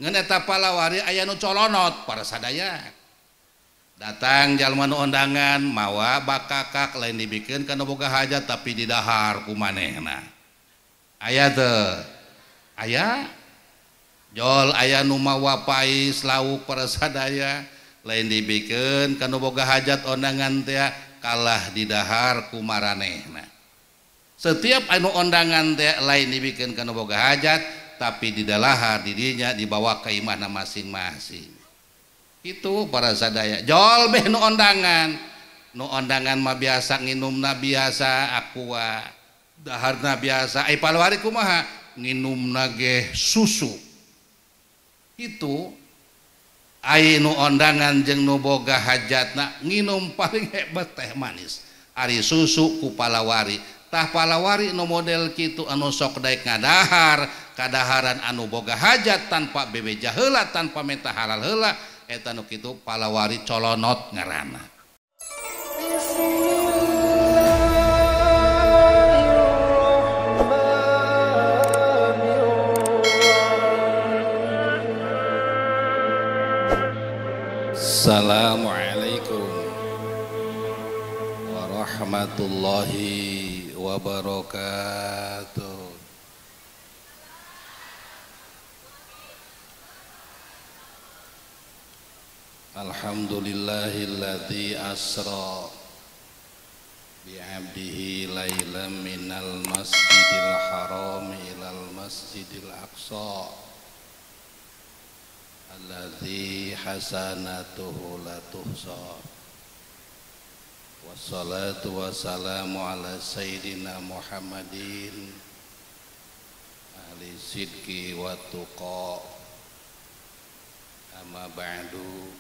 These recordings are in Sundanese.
Ngan eta palawari aya nu colonot para sadaya. Datang jalma nu ondangan mawa bakakak lain dibikeun ka nu boga hajat tapi didahar ku manehna. Aya teu? Aya. Jol aya nu mawa pais lauk para sadaya lain dibikeun ka nu boga hajat ondangan teh kalah didahar ku maranehna. Setiap anu ondangan teh lain dibikeun ka nu boga hajat tapi didalahar didinya dibawa ka imahna masing-masing. Itu para sadaya. Jol beh nu ondangan. Nu ondangan mah biasa nginumna biasa aqua, daharna biasa. Ai palawari kumaha? Nginumna ge susu. Itu ai nu ondangan jeung nu boga hajatna nginum paling hebat teh manis. Ari susu ku palawari. Tah palawari nu model kitu anu sok daek ngadahar, kadaharan anu boga hajat tanpa bebeja heula, tanpa menta halal heula, eta nu kitu palawari colonot ngaranna. Assalamualaikum warahmatullahi wabarakatuh. Alhamdulillahilladzi asra bi'abdihi lailan minal masjidil haram ilal masjidil aqsa alladzi hasanatuhu la tuhsa. Wassalatu wassalamu ala sayyidina Muhammadin ahli sidqi wa tuqa. Amma ba'du.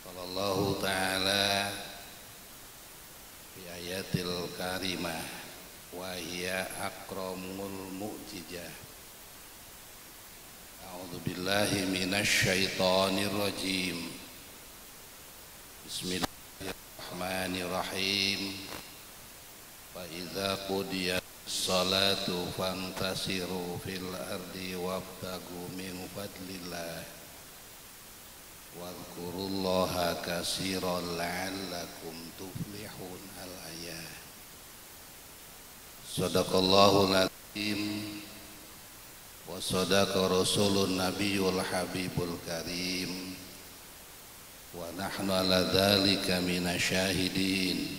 Qala Allahu ta'ala fi ayatil karimah wa hiya akramul mu'jizah. A'udzu billahi minasy syaithanir rajim. Bismillahirrahmanirrahim. Fa idza qudiyat shalatu fantasiru fil ardi wabtagu min fadlillah wadhkurullaha katsiran la'allakum tuflihun. Al-ayat. Shadaqallahul azim wa sadaqa rasulun nabiyul habibul karim. Wa nahnu ala dzalika minasyahidin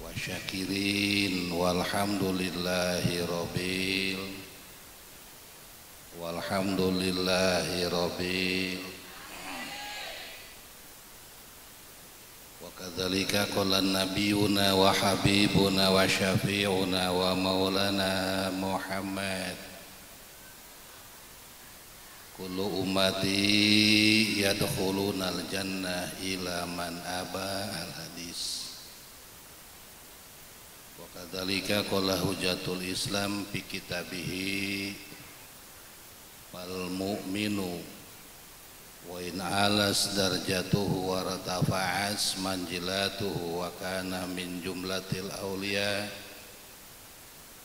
wa syakirin walhamdulillahi rabbil walhamdulillahi rabbil. Wa kadzalika qala nabiyuna wa habibuna wa syafi'una wa maulana Muhammad kullu ummati yadkhulunal jannah ila man aba al hadis. Wa kadzalika qala hujatul Islam fi kitabihi wal mu'minu wa in alas darjatuhu wa ratafa'as manjilatuhu wa kana min jumlatil awliya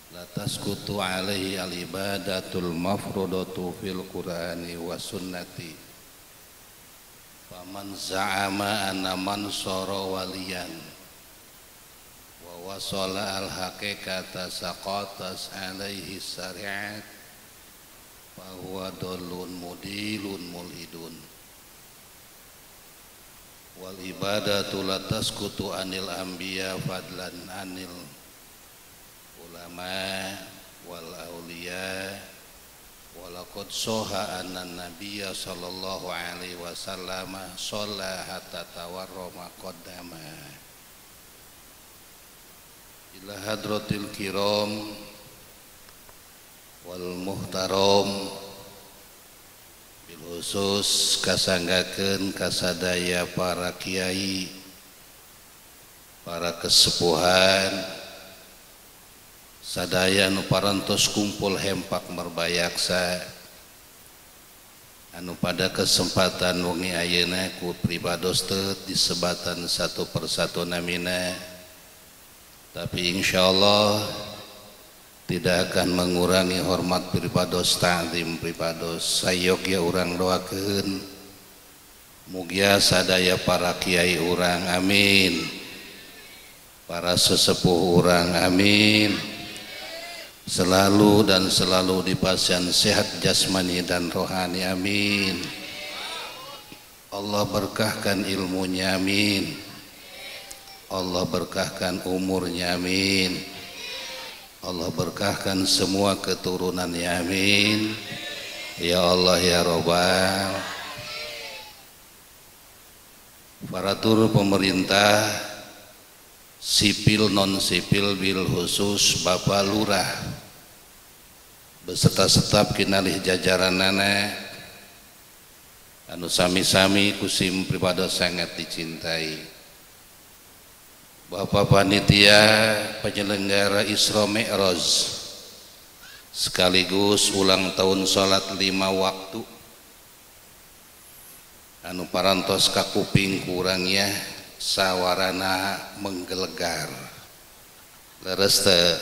la tasqutu alaihi al ibadatul mafrudatu fil qur'ani wa sunnati. Faman za'ama anna man sara waliyan wa wasala al haqiqata saqatas alaihi syari'at fa huwa dallun mudilun mulhidun. Wal ibadatu la tasqutu anil anbiya fadlan anil ulama wal auliya. Walaqad soha anna nabiyya sallallahu alaihi wasallam shalla hatta tawarrama qaddama. Ila hadratil kiram wal muhtaram bil khusus kasanggakeun kasadaya para kiai, para kesepuhan, sadaya anu parantos kumpul hempak merbayaksa anu pada kesempatan wengi ayeuna ku pribados teu disebatan satu persatu namina, tapi insyaallah Tidak akan mengurangi hormat pribados ta'zim pribados sayogya urang doakeun mugia sadaya para kiai urang amin, para sesepuh urang amin, selalu dan selalu dipasihan sehat jasmani dan rohani amin. Allah berkahkan ilmunya amin, Allah berkahkan umurnya amin, Allah berkahkan semua keturunannya amin. Ya Allah ya Robbal. Aparatur pemerintah sipil non sipil bil khusus Bapak Lurah beserta staf kinalih jajaranana anu sami-sami kusim pribados sangat dicintai. Bapak Panitia penyelenggara Isra Mi'raj sekaligus ulang tahun salat 5 waktu anu parantos kakuping kurangnya sawarana menggelegar leres teu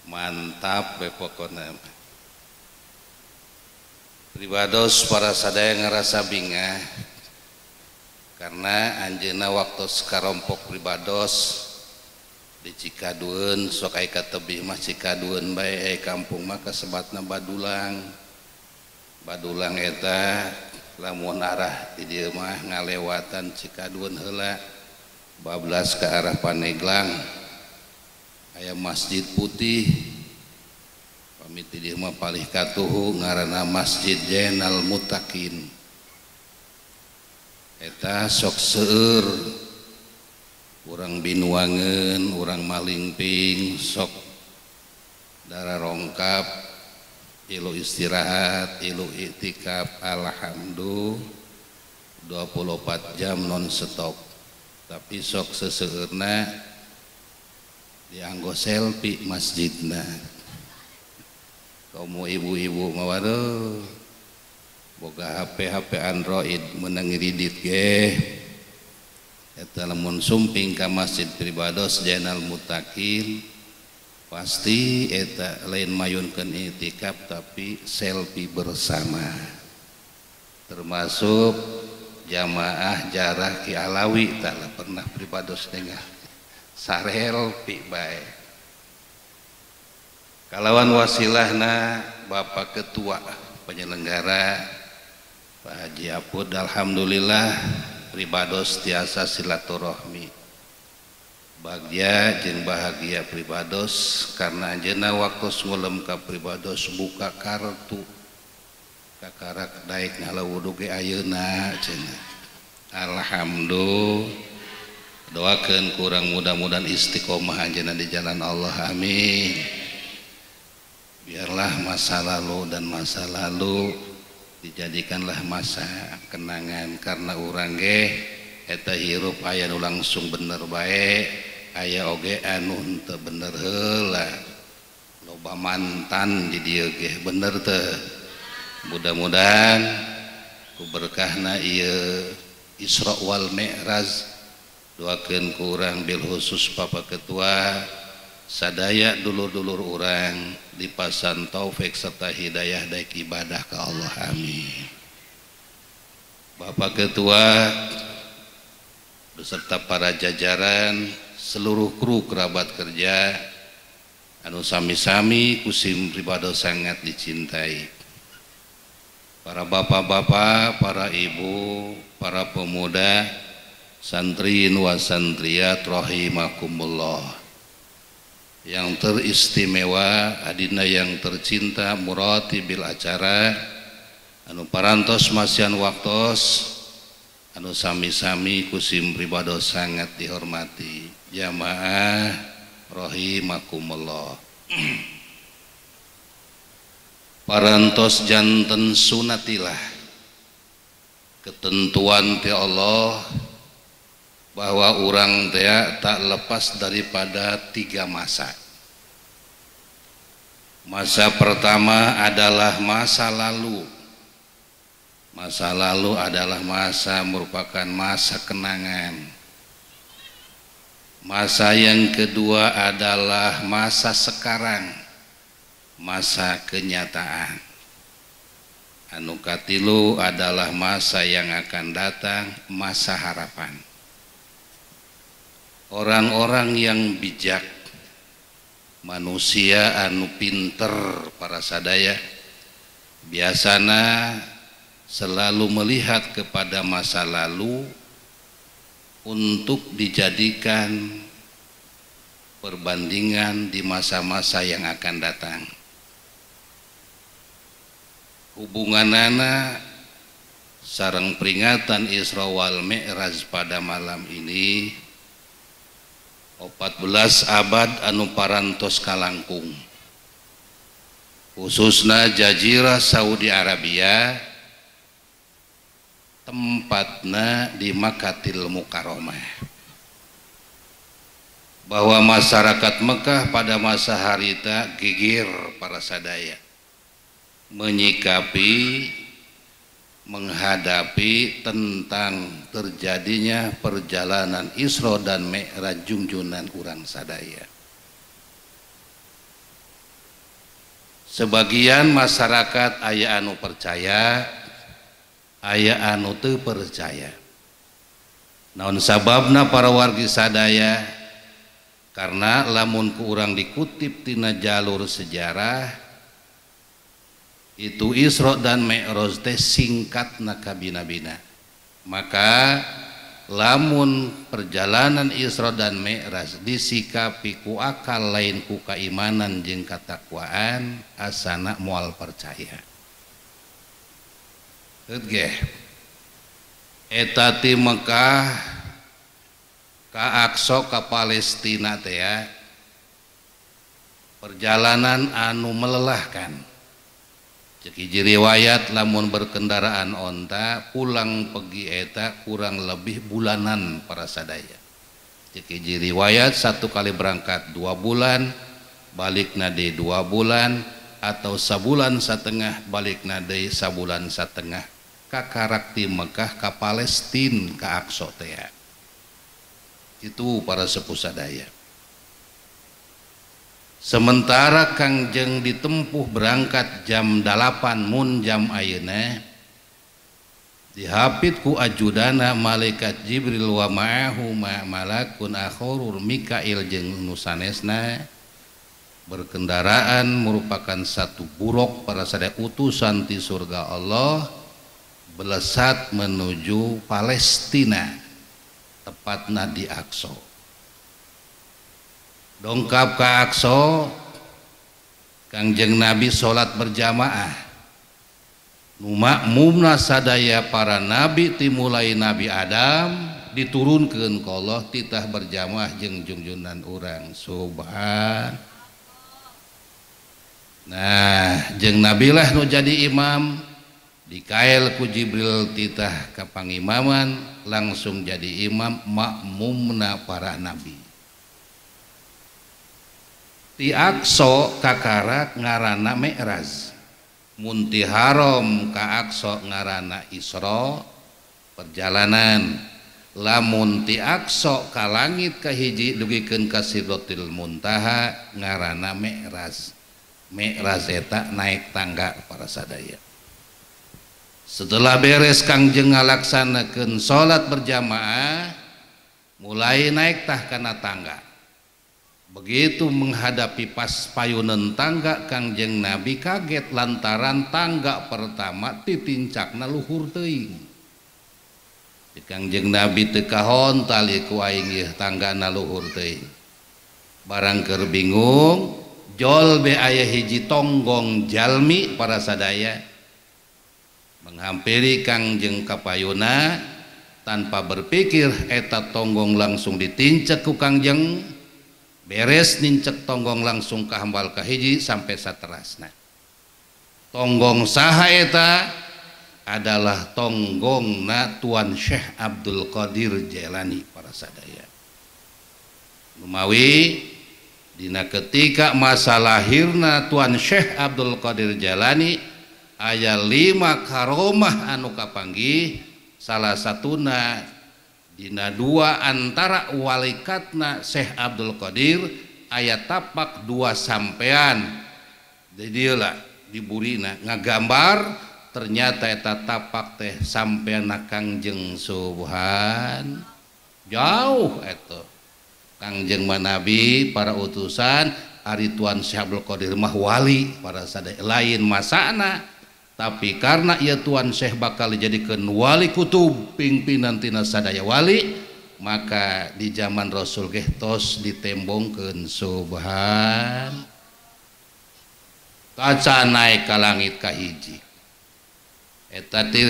mantap we pokona. Pribados para sadaya ngerasa bingah karena anjeunna waktu karompok pribados di Cikadueun sok aya katebih mah Cikadueun bae kampung mah kasebatna Badulang. Badulang eta lamun arah di dieu mah ngalewatan Cikadueun heula bablas ke arah Paneglang aya Masjid Putih pamit di dieu mah palih katuhu ngaranna Masjid Zainal Muttaqin. Eta sok seueur urang Binuangeun, urang Malingping sok darah rongkap ilu istirahat, ilu iktikaf, alhamdulillah 24 jam non stop. Tapi sok seseueurna dianggo selfie masjidna. Kaum ibu-ibu mah waduh boga HP Android menang ngiridit ge. Eta lamun sumping ka Masjid Pribados Zainal Muttaqin pasti eta lain mayunkeun iktikaf tapi selfie bersama, termasuk jamaah jarah Ki Alawi tak pernah pribados nengah sarelpi bae. Kalawan wasilahna Bapak Ketua penyelenggara Pak Haji Apud, alhamdulillah pribados tiasa silaturahmi bagja jeung bahagia pribados karena anjeunna waktu ngulem ka pribados buka kartu kakarak daek ngala wudu ge ayeuna cenah. Alhamdulillah, doakeun kurang mudah-mudahan istiqomah anjeunna di jalan Allah amin. Biarlah masa lalu dan masa lalu dijadikanlah masa kenangan karena urang ge eta hirup aya nu langsung bener bae, aya oge anu henteu bener heula. Loba mantan di dieu ge bener teu. Mudah-mudahan ku berkahna ieu Isra wal Mi'raj doakeun ku urang bil khusus Bapak Ketua sadaya dulur-dulur urang dipasan taufik serta hidayah daik ibadah ke Allah amin. Bapak Ketua beserta para jajaran seluruh kru kerabat kerja anu sami-sami kusim pribados sangat dicintai. Para bapak-bapak, para ibu, para pemuda, santri wa santriat rahimakumullah. Yang teristimewa adina yang tercinta muratibil acara anu parantos masian waktos anu sami-sami kusim pribados sangat dihormati jamaah rahimakumullah. Parantos janten sunatilah ketentuan ti Allah bahwa urang teh tak lepas daripada tiga masa. Masa pertama adalah masa lalu. Masa lalu adalah masa merupakan masa kenangan. Masa yang kedua adalah masa sekarang, masa kenyataan. Anu katilu adalah masa yang akan datang, masa harapan. Orang-orang yang bijak, manusia anu pinter para sadaya, biasana selalu melihat kepada masa lalu untuk dijadikan perbandingan di masa-masa yang akan datang. Hubunganana sareng peringatan Isra wal Mi'raj pada malam ini 14 abad anu parantos kalangkung, khususna Jazirah Saudi Arabia, tempatna di Makkatil Mukarramah. Bahwa masyarakat Mekah pada masa harita gigir para sadaya menyikapi, menghadapi tentang terjadinya perjalanan Isra dan Mi'raj jungjunan urang sadaya. Sebagian masyarakat aya anu percaya, aya anu teu percaya. Naon sababna para wargi sadaya? Karena lamun ku urang dikutip tina jalur sejarah itu Isra dan Mi'raj teh singkatna kabina-bina. Maka lamun perjalanan Isra dan Mi'raj disikapi ku akal lain ku keimanan jeung katakwaan, asana moal percaya. Geh. Eta ti Mekah ka Aqsa ka Palestina teh ya, perjalanan anu melelahkan. Cek hiji riwayat lamun berkendaraan onta pulang pergi eta kurang lebih bulanan para sadaya. Cek hiji riwayat satu kali berangkat 2 bulan, balikna deui 2 bulan, atau sabulan satengah balikna deui sabulan satengah kakarak ti Mekah ka Palestina ka Aqsa teh. Itu para sepuh sadaya. Sementara Kangjeng ditempuh berangkat jam 8 mun jam ayeuna, dihapit ku ajudana malaikat Jibril wa ma'ahu ma malakun akhorur Mikail jeung nu sanesna, berkendaraan merupakan satu buruk para sadaya utusan ti surga Allah, belesat menuju Palestina, tepatna di Aqsa. Dongkap ka Aqsa, Kangjeng Nabi salat berjamaah. Nu makmumna sadaya para nabi timulai Nabi Adam diturunkeun ka Allah titah berjamaah jeung jungjunan urang. Subhan. Nah, jeung nabilah nu jadi imam, dikael ku Jibril titah ka pangimaman, langsung jadi imam makmumna para nabi. Ti Aqsa kakarak ngaranna Mi'raj, mun ti Haram ka Aqsa ngaranna Isra, perjalanan. Lamun ti Aqsa ka langit kahiji dugikeun ka Sidratil Muntaha ngaranna Mi'raj. Mi'raj eta naik tangga para sadaya. Setelah beres Kangjeng ngalaksanakeun salat berjamaah, mulai naik tah kana tangga. Begitu menghadapi pas payunan tangga, Kangjeng Nabi kaget lantaran tangga pertama titincakna luhur teuing. Kangjeng Nabi teu kahon tali ku aing ieu tanggana luhur teuing. Barang keur bingung, jol be aya hiji tonggong jalmi para sadaya menghampiri Kangjeng kapayuna. Tanpa berpikir eta tonggong langsung ditincek ku Kangjeng. Beres nincek tonggong langsung ka hambal kahiji sampai saterasna. Tonggong saha eta adalah tonggongna Tuan Syekh Abdul Qadir Jailani para sadaya. Lumawi dina ketika masa lahirna Tuan Syekh Abdul Qadir Jailani aya 5 karomah anu kapanggih, salah satuna Dina dua antara walikatna Syekh Abdul Qadir aya tapak dua sampean di dieu lah di burina ngagambar ternyata eta tapak teh sampean Kangjeng Subhan jauh eta Kangjeng manabi para utusan ari Tuan Syekh Abdul Qadir mah wali para sadaya lain masana tapi karena ieu Tuan Syekh bakal dijadikeun wali kutub pimpinan tina sadaya wali maka di zaman Rasul geh tos ditembongkeun subhan kaca naik ka langit ka hiji eta ti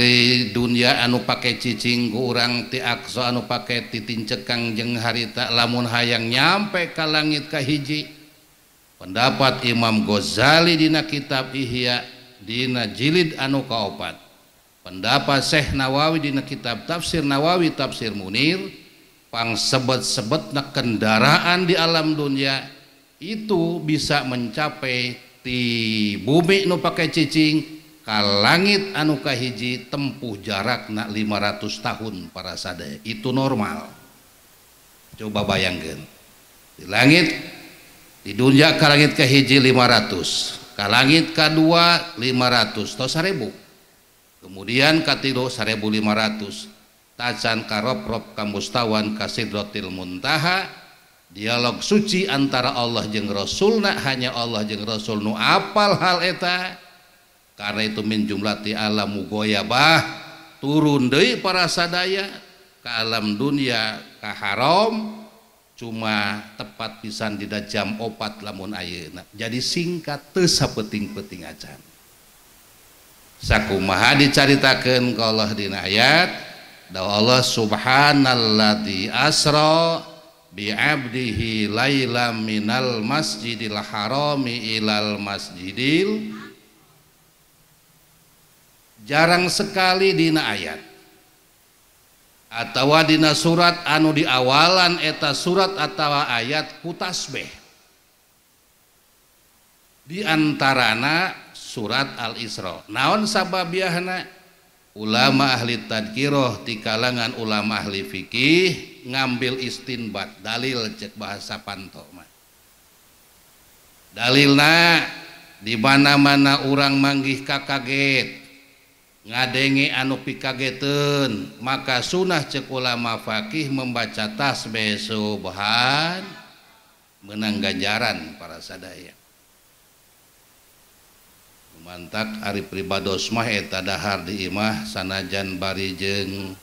dunya anu pake cicing ku urang ti Aqsa anu pake titincek Kangjeng harita lamun hayang nyampe ka langit ka hiji pendapat Imam Ghazali dina kitab Ihya dina jilid anu kaopat pendapat Syekh Nawawi dina kitab Tafsir Nawawi Tafsir Munir pang sebet-sebetna kendaraan di alam dunia itu bisa mencapai ti bumi nu pake cicing ka langit anu kahiji tempuh jarakna 500 tahun para sadaya itu normal. Coba bayangkeun di langit di dunia ka langit kahiji 500 ka langit kadua 500 atau 1000 kemudian katilu 1500 tacan karoprop kamustawan kasidratil muntaha dialog suci antara Allah jeung Rasulna hanya Allah jeung Rasul nu apal hal eta karena itu min jumlati alam mugoyabah turun deui para sadaya ke alam dunia ka haram cuma tepat pisan dina jam 4 lamun ayeuna jadi singkat teu sapeting-peting acan sakumaha dicaritakeun ka Allah dina ayat da Allah subhanalladzi asra bi abdihi lailam minal masjidil harami ilal masjidil jarang sekali dina ayat atawa dina surat anu diawalan eta surat atawa ayat ku tasbih di antarana surat Al-Isra. Naon sababiahna? Ulama ahli tadkiroh di kalangan ulama ahli fikih ngambil istinbat dalil cek bahasa panto mah. Dalilna di mana-mana urang manggih kakaget ngadenge anu pikageteun maka sunah cek ulama fakih membaca tasbih subhan menang ganjaran para sadaya. Mantak ari pribados mah eta dahar di imah sanajan bari jeung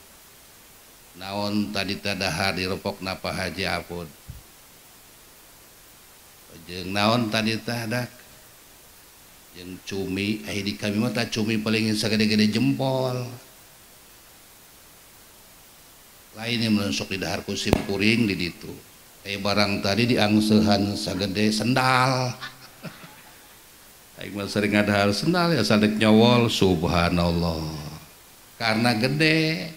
naon tadi teh dahar direpokna Pak Haji Apud jeung naon tadi teh dak jeung cumi di kami mah tah cumi paling sagede-gede jempol lain yang sok di dahar ku simkuring di ditu barang tadi diangsehan sagede sendal. Aing mah sering ngadahar sendal ya sadek nyowol subhanallah karena gede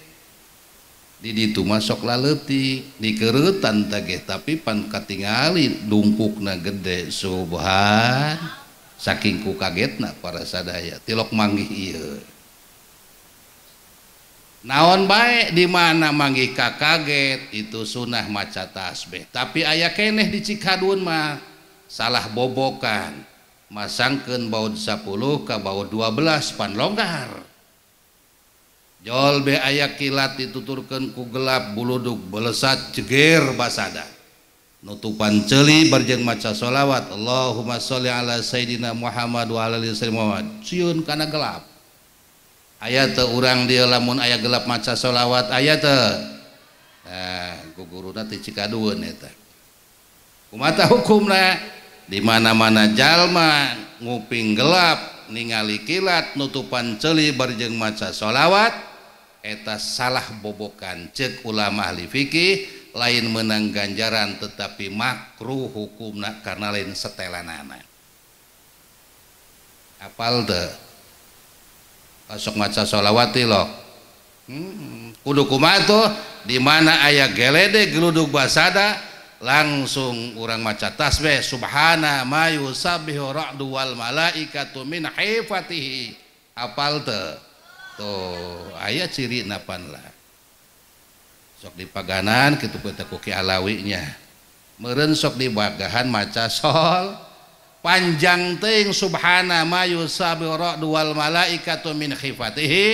di ditu mah sok laleutik dikeureutan teh tapi pan katingali dungkukna gede subhan saking ku kagetna para sadaya tilok manggih ieu naon bae di mana manggih ka kaget itu sunah maca tasbih tapi aya keneh di Cikadun mah salah bobokan masangkeun baud 10 ka baud 12 pan longgar jol be aya kilat dituturkeun ku gelap buludug belesat jeger basada nutupan ceuli barjeng maca sholawat Allahumma sholli ala sayidina Muhammad wa ala ali sayyidina Muhammad sieun kana gelap aya teu urang dieu lamun aya gelap maca sholawat aya teu nah ku guruna ti Cikadueun eta kumaha hukumna di mana-mana jalma nguping gelap ningali kilat nutupan ceuli barjeng maca sholawat eta salah bobokan cek ulama ahli fikih lain menang ganjaran tetapi makruh hukumna karena lain setelanana apal teu sok maca sholawat tilok kudu kumaha tuh di mana aya gelede geludug basada langsung urang maca tasbih subhana ma yusabbihu ra'du wal malaikatu min hifatihi apal teu tuh aya ciri napan lah Sok dipaganan kitu ku Ki Alawi nya. Meureun sok dibagahan maca sol panjang teuing subhana ma yusabbihu wal malaikatu min khifatihi,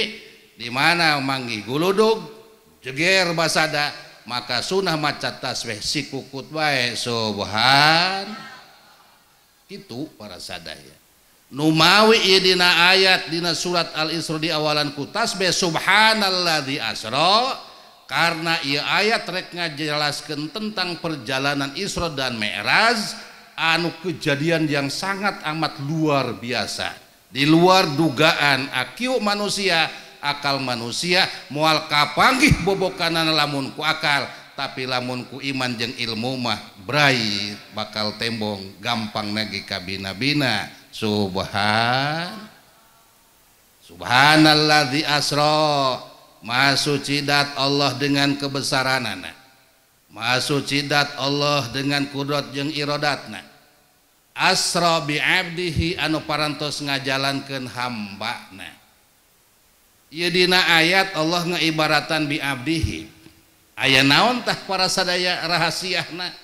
di mana manggih guludug jeger basada maka sunah maca tasbih sikukut bae subhan. Itu para sadaya. Numawi ieu dina ayat dina surat Al-Isra di awalan ku tasbih subhanalladzi asra, karena ieu ayat rek ngajelaskeun tentang perjalanan Isra dan Mi'raj anu kejadian yang sangat amat luar biasa, di luar dugaan akiu manusia, akal manusia moal kapanggih bobokanan lamun ku akal, tapi lamun ku iman jeung ilmu mah brai bakal tembong gampang nagi kabina-bina. Subhan subhanalladzi asra, maha suci dat Allah dengan kebesaranana, maha suci dat Allah dengan kudrat jeung irodatna. Asra bi abdihi anu parantos ngajalankeun hambana. Ieu dina ayat Allah ngaibaratan bi abdihi. Aya naon tah para sadaya rahasiahna?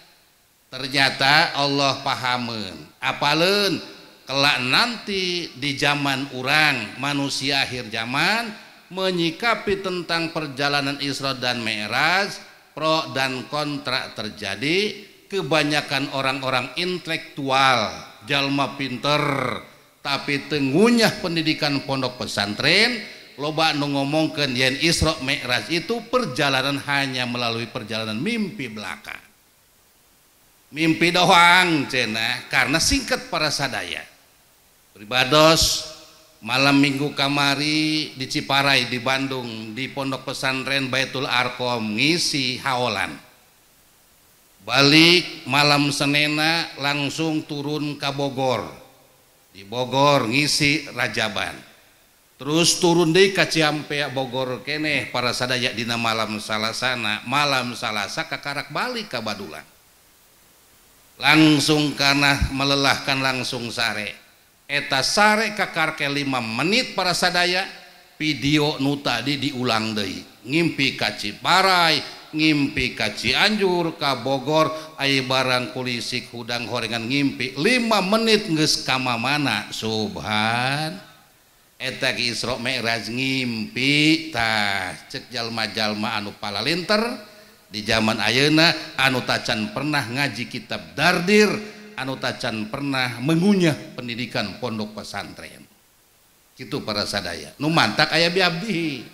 Ternyata Allah pahameun, apaleun kelak nanti di zaman urang manusia akhir zaman menyikapi tentang perjalanan Isra dan Mi'raj, pro dan kontra terjadi. Kebanyakan orang-orang intelektual, jalma pinter, tapi tengunyah pendidikan pondok pesantren, loba nu ngomongkeun yen Isra Mi'raj itu perjalanan hanya melalui perjalanan mimpi belaka. Mimpi doang cenah, karena singkat para sadaya. Pribados malam minggu kamari di Ciparai di Bandung di pondok pesantren Baitul Arqam ngisi haolan. Balik malam Senena langsung turun ke Bogor. Di Bogor ngisi rajaban. Terus turun deui ka Ciampea Bogor keneh para sadaya dina malam Salasana, malam Salasa kakarak balik ka Badulang. Langsung karena melelahkan langsung sare. Eta sare kakarke 5 menit para sadaya video nu tadi diulang deui. Ngimpi ka Ciparai, ngimpi ka Cianjur, ka Bogor, aya barang kulisik hudang horengan ngimpi 5 menit geus ka mamana. Subhan. Eta ge Isra Mi'raj ngimpi tah cek jalma-jalma anu palalinter di zaman ayeuna anu tacan pernah ngaji kitab Dardir, anu tacan pernah mengunyah pendidikan pondok pesantren. Kitu para sadaya. Nu mantak aya bi abdihi.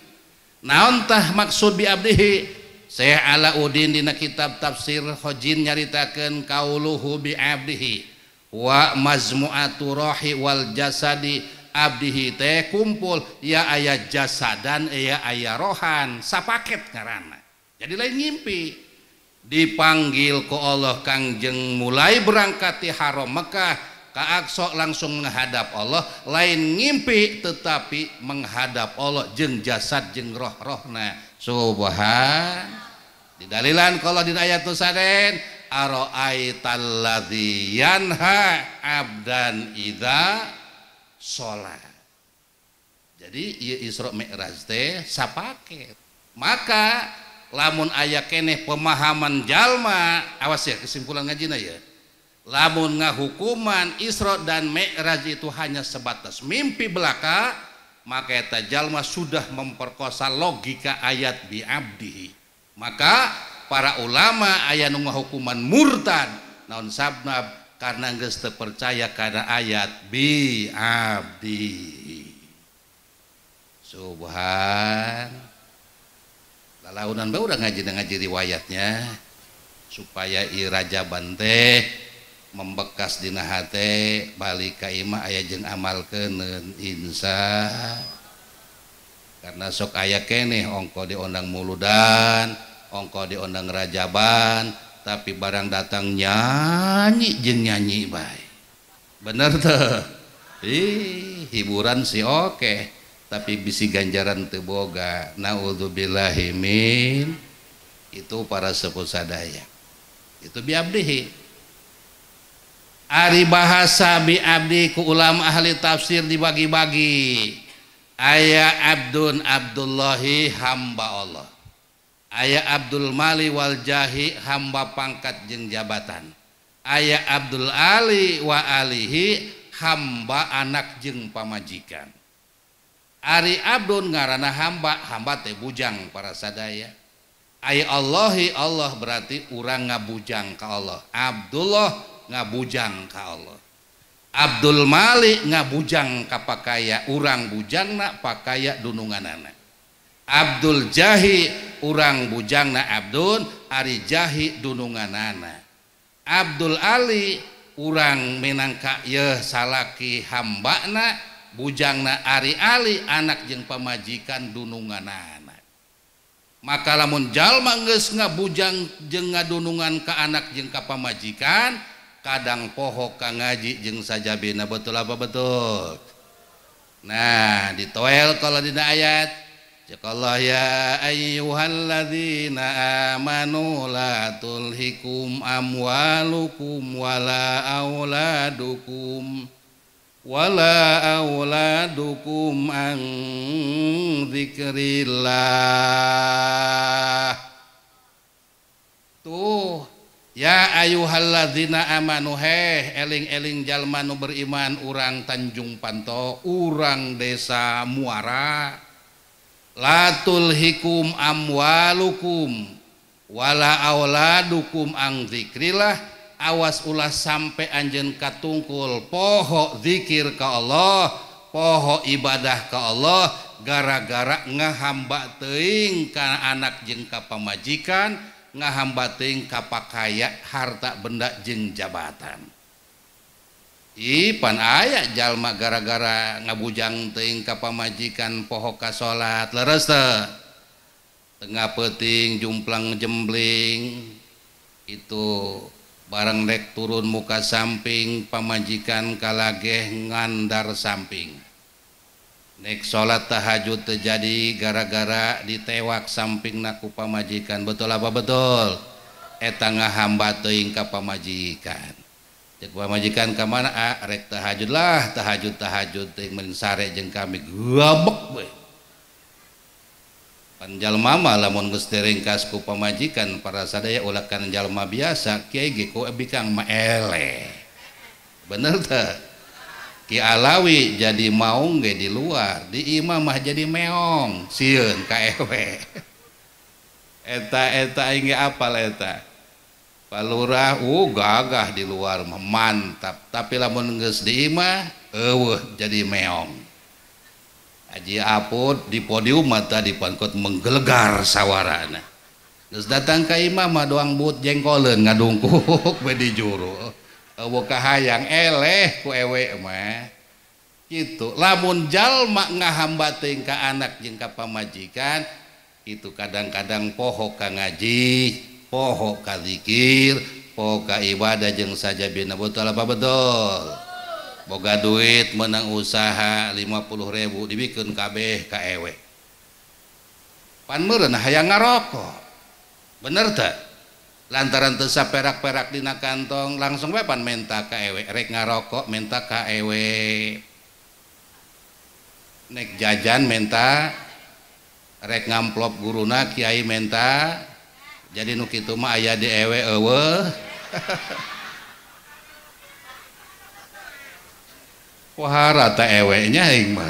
Naon tah maksud bi abdihi? Syekh Alauddin dina kitab tafsir Khojin nyaritakeun kauluhu bi abdihi wa mazmu'atu rohi wal jasadi. Abdihi teh kumpul ya aya jasadan ya aya rohan, sapaket ngaranna. Jadi lain ngimpi. Dipanggil ku Allah Kangjeng mulai berangkat di Haram Mekah ke Aqsa langsung menghadap Allah, lain ngimpi tetapi menghadap Allah jeung jasad jeung roh-rohna. Subhan. Didalilan kalau di ayat saden ara'aital ladzi yanha abdan idza sholat. Jadi ieu Isra Mi'raj teh sapaket. Maka lamun aya keneh pemahaman jalma, awas ya kesimpulan ngajina ya. Lamun ngahukuman Isra dan Mi'raj itu hanya sebatas mimpi belaka, maka eta jalma sudah memperkosa logika ayat bi abdihi. Maka para ulama aya nu ngahukuman murtad naon sabab karena geus teu percaya kana ayat bi abdihi. Subhan. Lalaunan bae urang ngaji riwayatnya supaya ieu rajaban teh membekas dina hate, balik ka imah aya jeung amalkeuneun insya. Karena sok aya keneh ongko diondang muludan, ongko diondang rajaban, tapi barang datang nyanyi jeung nyanyi bae. Bener teu? Ih, hiburan sih oke, tapi bisi ganjaran teu boga. Naudzubillahi min. Itu para sepuh sadaya. Itu bi abdihi. Ari bahasa bi abdi ku ulama ahli tafsir dibagi-bagi. Aya abdun Abdullahi hamba Allah. Aya Abdul Mali wal Jahi hamba pangkat jeung jabatan. Aya Abdul Ali wa alihi hamba anak jeung pamajikan. Ari Abdun ngaranna hamba, hamba teh bujang para sadaya. Aya Allahi Allah berarti urang ngabujang ka Allah. Abdullah ngabujang ka Allah. Abdul Mali ngabujang ka pakaya, urang bujangna pakaya dununganana. Abdul Jahi urang bujangna Abdun, ari Jahi dununganana. Abdul Ali urang minangka yeuh salaki hambana bujangna ari Ali anak jeung pamajikan dununganana. Maka lamun jalma geus ngabujang jeung ngadunungan ka anak jeung ka pamajikan kadang poho ka ngaji jeung sajabina. Betul apa betul? Nah ditoel kalau dina ayat cek Allah ya ayyuhalladzina amanu la tulhikum amwalukum wala auladukum an dzikrillah. Tuh ya ayyuhalladzina amanu heh eling-eling jalma nu beriman urang Tanjung Panto, urang desa Muara. La tulhikum amwalukum wala auladukum an dzikrillah. Awas ulah sampai anjeun katungkul poho zikir ka Allah, poho ibadah ka Allah gara-gara ngahamba teuing ka anak jeung ka pamajikan, ngahamba teuing ka pakaya harta benda jeung jabatan. Ih pan aya jalma gara-gara ngabujang teuing ka pamajikan poho ka salat, leres teu? Tengah peuting jumplang jembling itu barang rek turun muka samping pamajikan kalageh ngandar samping. Nek salat tahajud terjadi gara-gara ditewak samping naku pamajikan. Betul apa betul? Eta ngahamba teuing ka pamajikan. Cek pamajikan ka mana? Ah, rek tahajud lah, tahajud tahajud teuing mending sare jeung kami gabek we. Pan jalma mah lamun geus diringkas ku pamajikan para sadaya ulah kana jalma biasa kiai ge ku bikang mah eleh. Bener teu? Ki Alawi jadi maung ge di luar, di imah mah jadi meong, sieun ka ewe. Eta eta aing ge apal eta. Palurah gagah di luar mah mantap, tapi lamun geus di imah eueuh jadi meong. Haji Apud di podium mata di pangkot menggelegar sawarana. Geus datang ka imah mah doang but jengkoleun ngadungkuk we di juru. Eueuh kahayang eleh ku ewe mah. Kitu lamun jalma ngahamba teuing ka anak jeung ka pamajikan itu kadang-kadang poho ka ngaji, poho ka zikir, poho ka ibadah jeung sajabina. Betul apa betul? Boga duit menang usaha 50.000 dibikeun kabeh ka ewe. Pan meureun hayang ngarokok. Bener teu? Lantaran teu saperak-perak dina kantong langsung we pan menta ka ewe, rek ngarokok menta ka ewe. Nek jajan menta, rek ngamplop guruna kiai menta. Jadi nu kitu mah aya di ewe eueuh. Wahara ta ewe nya aing mah.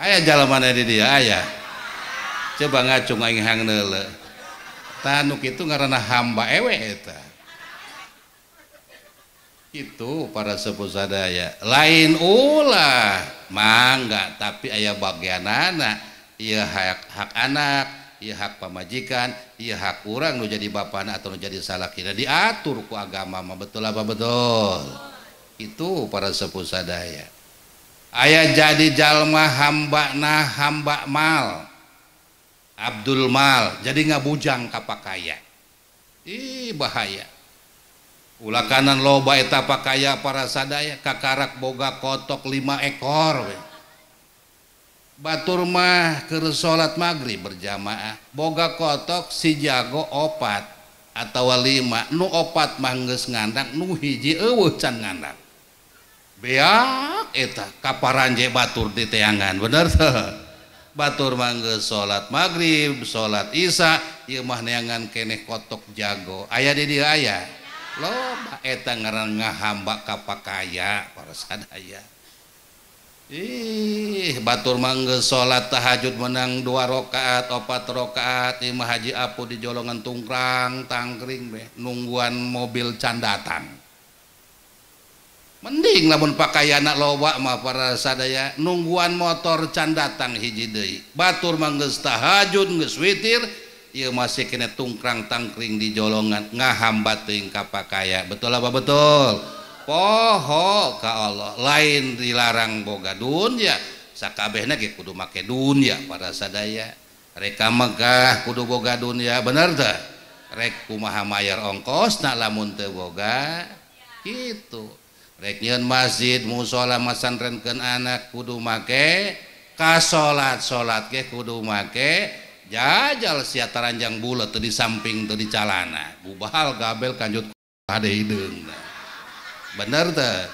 Aya jalmana di dieu aya. Coba ngacung aing hang neuleuh. Tah nu kitu ngaranna hamba ewe eta. Itu para sepuh sadaya. Lain ulah mangga tapi aya bagianana, ieu hak anak, ieu hak pamajikan, ieu hak urang nu jadi bapana atau nu jadi salakina diatur ku agama mah. Betul apa betul? Itu para sepuh sadaya. Aya jadi jalma hamba nah hamba mal, Abdul Mal, jadi ngabujang ka pakaya. Ih bahaya. Ulah kanan loba eta pakaya para sadaya kakarak boga kotok 5 ekor we. Batur mah keur salat maghrib berjamaah boga kotok si jago 4 atawa 5, nu 4 mah geus ngandang, nu hiji eueuh can ngandang. Beak eta kaparanje batur di teangan, bener teu? Batur mangge salat maghrib, salat isya, ieu mah neangan keneh kotok jago. Aya di dieu aya. Loba eta ngaran ngahamba ka pakaya para sadaya. Ih, batur mangge salat tahajud menang 2 rakaat, 4 rakaat, ieu mah Haji Apu di jolongan tungkrang tangkring be nungguan mobil can datang. Mending lamun pakaiana loba mah para sadaya nungguan motor can datang hiji deui. Batur mah geus tahajud geus witir, ieu masih kena tungkrang tangkring di jolongan ngahamba teuing ka pakaya. Betul apa betul? Poho ka Allah, lain dilarang boga dunya, sakabehna ge kudu make dunya para sadaya. Rek ka Mekah kudu boga dunya, bener teu? Rek kumaha mayar ongkosna lamun teu boga kitu. Rek nyieun masjid, musala, masantrenkeun anak kudu make, ka salat-salat ge kudu make. Jajal sia taranjang bulet teu di samping teu di calana, gubal gabel kanjut hade hideung. Bener teu?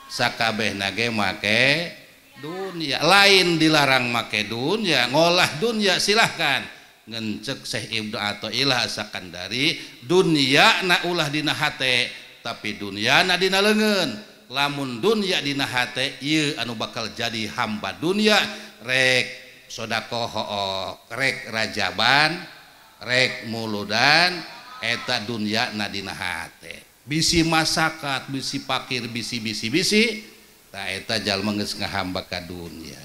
Sakabehna ge make dunya, lain dilarang make dunya, ngolah dunya silahkan. Ngencek Syekh Ibnu Athaillah Sakandari, dunya na ulah dina hate, tapi dunya na dina leungeun. Lamun dunya dina hate ieu anu bakal jadi hamba dunya, rek sedekah hooh, rek rajaban, rek muludan, eta dunya na dina hate. Bisi masakat, bisi pakir, bisi bisi bisi, ta eta jalma geus ngahamba ka dunya.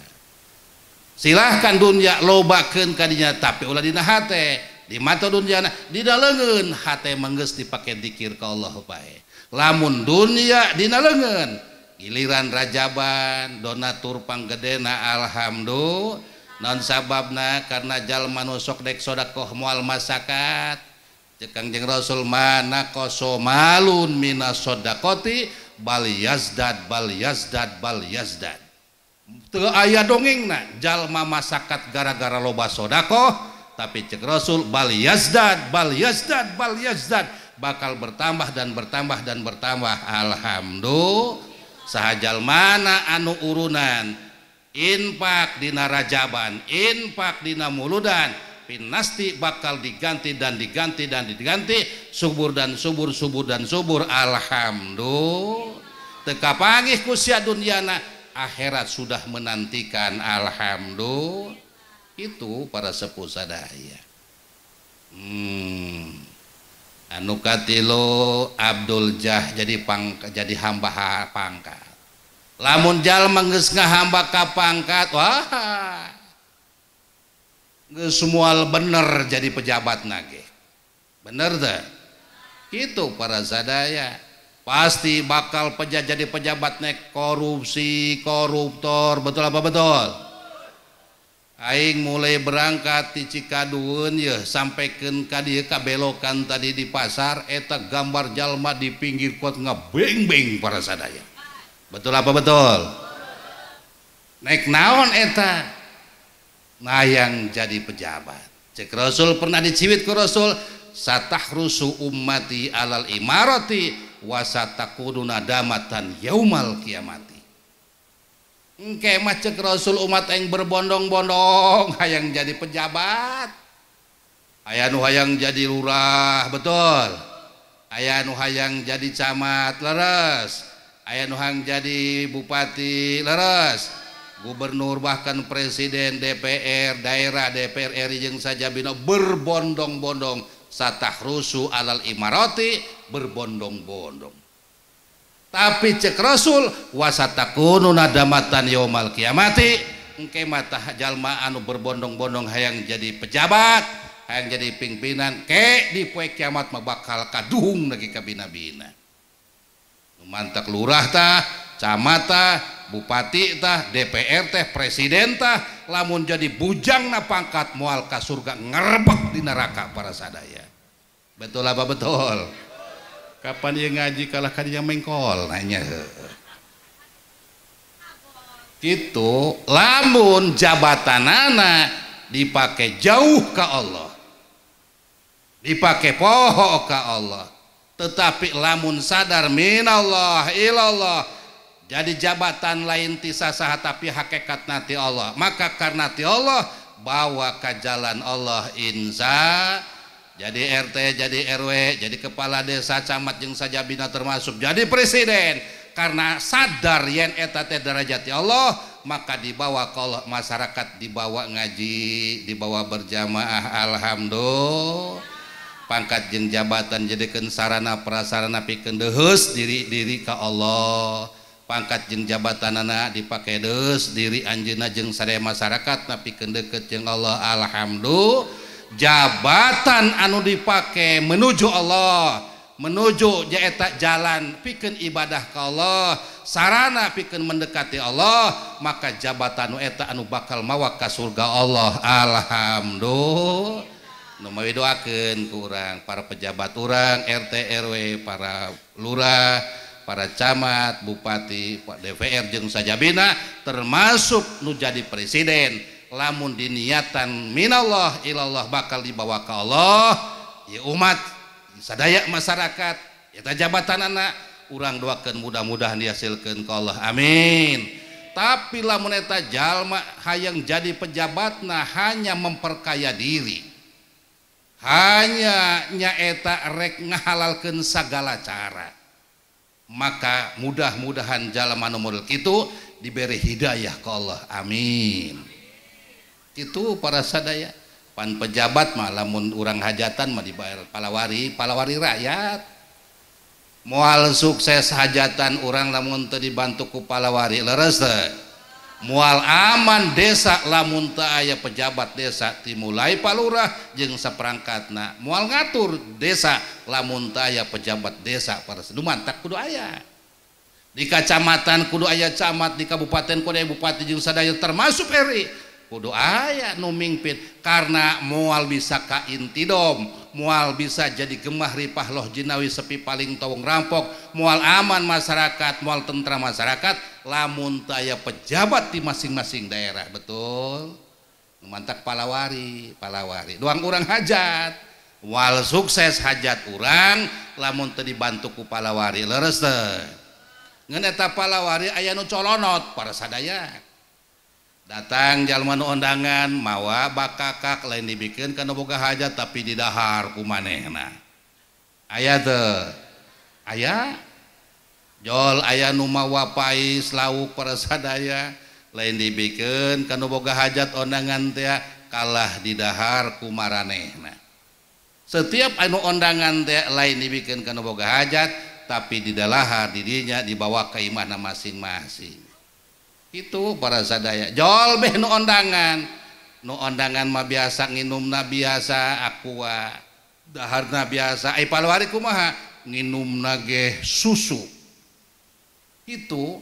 Silahkan dunya lobakeun ka dinya tapi ulah dina hate, di mata dunyana, dina leungeun hate mah geus dipake dikir ka Allah bae. Lamun dunya dina leungeun, giliran rajaban, donatur panggedena alhamdulillah. Naon sababna? Karena jalma nu sok dek sedekah moal masakat. Cek Kangjeng Rasul mana koso malun minas sodakoti bal yazdad bal yazdad bal yazdad. Teu aya dongengna jalma masakat gara-gara loba sodakoh, tapi cek Rasul bal yazdad bal yazdad bal yazdad, bakal bertambah dan bertambah dan bertambah. Alhamdulillah. Saha jalmana anu urunan infak dina rajaban, infak dina muludan, pinasti bakal diganti dan diganti dan diganti, subur dan subur, subur dan subur. Alhamdulillah. Teu kapanggih ku sia dunyana, akhirat sudah menantikan. Alhamdulillah. Itu para sepuh sadaya. Anu katilu Abdul Jah jadi jadi hamba pangkat. Lamun jalma geus ngahamba ka pangkat, wah geus moal bener jadi pejabat nage. Bener teh? Kitu para sadaya. Pasti bakal jadi pejabat nek korupsi, koruptor, betul apa betul? Aing mulai berangkat di Cikadueun yeuh sampaikan ka dieu ka belokan tadi di pasar eta gambar jalma di pinggir kot ngebeng-beng para sadaya. Betul apa betul? Naik naon eta? Ngayang jadi pejabat. Cek Rasul pernah diciwit ku Rasul, satahrusu ummati alal imarati wa satakunu nadamatan yaumal kiamati. Engke mah cek Rasul umat aing berbondong-bondong hayang jadi pejabat. Aya nu hayang jadi lurah, betul. Aya nu hayang jadi camat, leres. Aya nu hayang jadi bupati, leres. Gubernur bahkan presiden, DPR, daerah, DPR RI jeung sajabina berbondong-bondong. Satahrusu alal imarati, berbondong-bondong. Tapi cek Rasul wasatakunu nadamatan yaumal kiamati, engke mah tah jalma anu berbondong-bondong hayang jadi pejabat, hayang jadi pimpinan, ke di poe kiamat mah bakal kaduhung lagi kabina-bina. Mantak lurah tah, camat tah, bupati tah, DPR teh, presiden tah, lamun jadi bujang na pangkat moal ka surga ngerebek di neraka para sadaya. Betul apa betul? Kapan dia ngaji kalah kadinya mengkol nanya. Gitu, lamun jabatanana dipakai jauh ke Allah, dipakai poho ke Allah, tetapi lamun sadar minallah ilallah, jadi jabatan lain ti sasaha tapi hakikat nati Allah, maka karena ti Allah bawa ka jalan Allah insya. Jadi RT, jadi RW, jadi kepala desa, camat jeung sajabina termasuk jadi presiden, karena sadar yen eta teh derajat Allah, maka dibawa ke Allah, masyarakat dibawa ngaji, dibawa berjamaah, alhamdulillah. Pangkat jeung jabatan jadikeun sarana prasarana pikeun deuheus diri-diri ka Allah. Pangkat jeung jabatanana dipake deuheus diri anjeunna jeung sadaya masyarakat pikeun deukeut jeung Allah, alhamdulillah. Jabatan anu dipake menuju Allah, menuju nyaeta jalan pikeun ibadah ka Allah, sarana pikeun mendekati Allah, maka jabatan nu eta anu bakal mawa ka surga Allah, alhamdulillah. Nu mawi doakeun ku urang para pejabat urang, RT RW, para lurah, para camat, bupati, Pak DPR jeung sajabina, termasuk nu jadi presiden, lamun diniatan minallah ilallah bakal dibawa ke Allah, ya umat sadaya masyarakat eta jabatan anak urang doakeun mudah-mudahan dihasilkeun ka Allah, amin. Tapi lamun eta jalma hayang jadi pejabatna hanya memperkaya diri, hanya nyaeta rek ngahalalkeun sagala cara, maka mudah-mudahan jalma nu model kitu diberi hidayah ka Allah, amin. Itu para sadaya. Pan pejabat mah lamun urang hajatan mah dibayar palawari, palawari rakyat. Moal sukses hajatan urang lamun teu dibantu ku palawari, leres teu? Moal aman desa lamun teu aya pejabat desa timulai palurah jeung saperangkatna. Moal ngatur desa lamun teu aya pejabat desa, para seduman tak kudu aya. Di kacamatan kudu aya camat, di kabupaten kudu aya bupati jeung sadaya termasuk RI. Kudu aya nu mingpin, karena moal bisa kaintidom, moal bisa jadi gemah ripah loh jinawi sepi paling tawong rampok, moal aman masyarakat, moal tentram masyarakat lamun teu aya pejabat di masing-masing daerah, betul. Mantak palawari, palawari doang urang hajat, moal sukses hajat urang lamun teu dibantu ku palawari, leres teu? Ngan eta palawari aya nu colonot para sadaya. Datang jalma nu ondangan mawa bakakak lain dibikeun kana boga hajat tapi didahar ku manehna. Aya teu? Aya. Jol aya nu mawa pais lauk para sadaya lain dibikeun kana boga hajat ondangan teh kalah didahar ku maranehna. Setiap anu ondangan teh lain dibikeun kana boga hajat tapi didalahar didinya dibawa ka imahna masing-masing. Itu para sadaya. Jol beh nu ondangan, nu ondangan mah biasa nginumna biasa aqua, daharna biasa. Ai palawari kumaha? Nginumna ge susu. Itu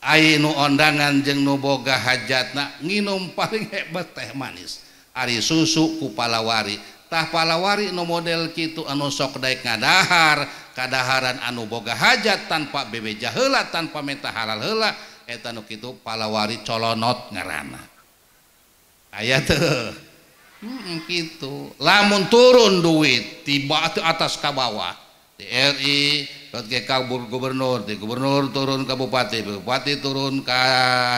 ai nu ondangan jeung nu boga hajatna nginum paling hebat teh manis. Ari susu ku palawari. Tah palawari nu model kitu anu sok daek ngadahar, kadaharan anu boga hajat tanpa bebeja heula, tanpa menta halal heula. Eta nu kitu palawari colonot ngaranna. Aya teu? Kitu. Lamun turun duit tiba ke atas ka bawah, di RI ke gubernur, di gubernur turun ke bupati, bupati turun ke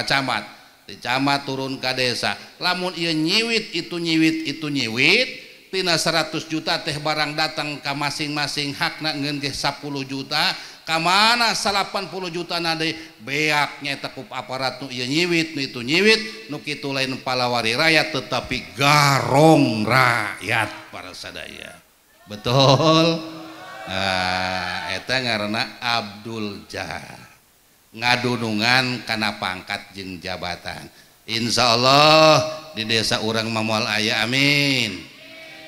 camat, di camat turun ke desa. Lamun ieu nyiwit itu nyiwit itu nyiwit, tina 100 juta teh barang datang ka masing-masing hakna ngeun ge 10 juta. Kamana 80 juta nade beak nyaeta ku aparat nu ieu nyiwit nu itu nyiwit nu kitu lain palawari rakyat tetapi garong rakyat para sadaya, betul. Nah, eta ngaranna Abdul Jah, ngadunungan kana pangkat jeung jabatan. Insyaallah di desa urang mah moal aya, amin.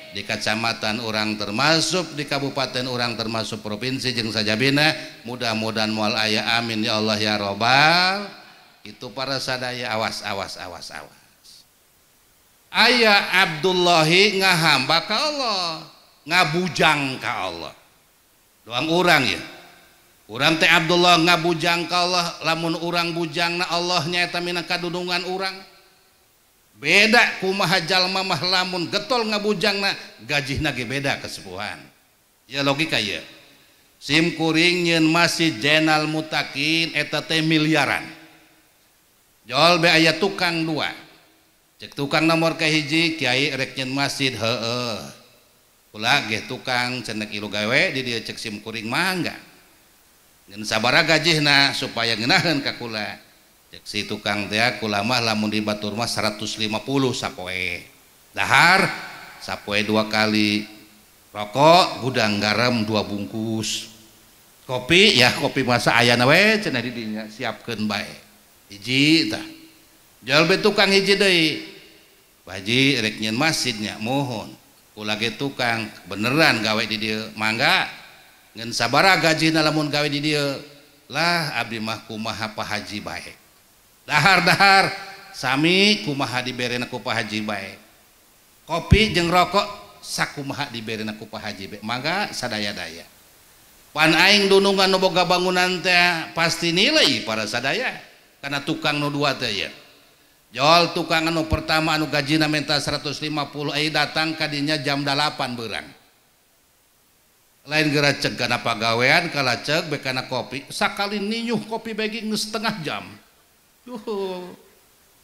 Di kecamatan urang termasuk, di kabupaten urang termasuk provinsi jeung sajabina, mudah-mudahan moal aya, amin ya Allah ya robbal. Itu para sadaya, awas awas awas awas. Aya Abdullahi ngahamba ka Allah, ngabujang ka Allah. Doang urang ya. Urang teh Abdullah ngabujang ka Allah, lamun urang bujangna Allah nyaeta mina kadunungan urang. Beda kumaha jalma mah lamun getol ngabujangna gajihna ge beda kesepuhan. Ya logika ya. Sim kuring nyeun Masjid Jenal Mutakin eta teh miliaran. Jol be aya tukang dua. Cek tukang nomor kahiji, kiai rek nyeun masjid heueuh. Kula ge tukang cenah ilu gawe di dieu cek sim kuring mangga. Ngeun sabaraha gajihna supaya ngeunaheun ka kula. Cek si tukang teh kula mah lamun di batur mah 150 sapoe. Dahar sapoe 2 kali. Rokok gudang garam 2 bungkus. Kopi ya kopi masa ayana we cenah di dinya siapkeun bae. Hiji tah. Jual be tukang hiji deui. Pak Haji rek nyeun masjidnya mohon. Kula ge tukang beneran gawe di dieu mangga. Ngeun sabaraha gajina lamun gawe di dieu? Lah abdi mah kumaha Pak Haji bae. Dahar-dahar sami kumaha diberena ku Pak Haji bae. Kopi jeung rokok sakumaha diberena ku Pak Haji bae. Mangga sadaya-daya. Pan aing dunungan nu boga bangunan teh pasti nilai para sadaya karena tukang nu dua teh ya. Jol tukang anu pertama anu gajina minta 150 ai datang kadinya jam 8 beurang. Lain geura ceg kana pagawean kalaceg be kana kopi sakali ninyuh kopi begi geus setengah jam. Duh,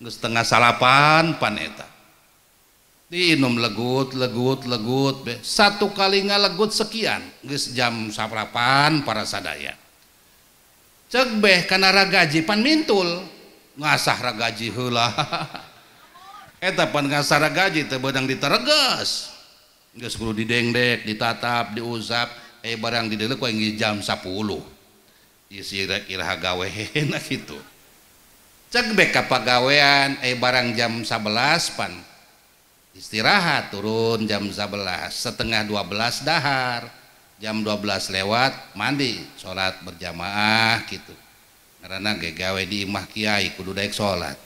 geus setengah salapan pan eta. Diinum legut legut legut be satu kali ngalegut sekian geus jam 8 para sadaya. Ceg beh kana ragaji pan mintul. Ngasah ragaji heula. Eta pan ngasah ragaji teh beunang ditereges. Geus kudu didengdek, ditatap, diusap, barang dideuleu ku aing jam 10. Ieu si iraha gawena kitu. Ceg beh ka pagawean barang jam 11 pan istirahat turun jam 11, setengah 12 dahar, jam 12 lewat mandi, salat berjamaah gitu. Karena ge gawe di imah kiai kudu daek salat.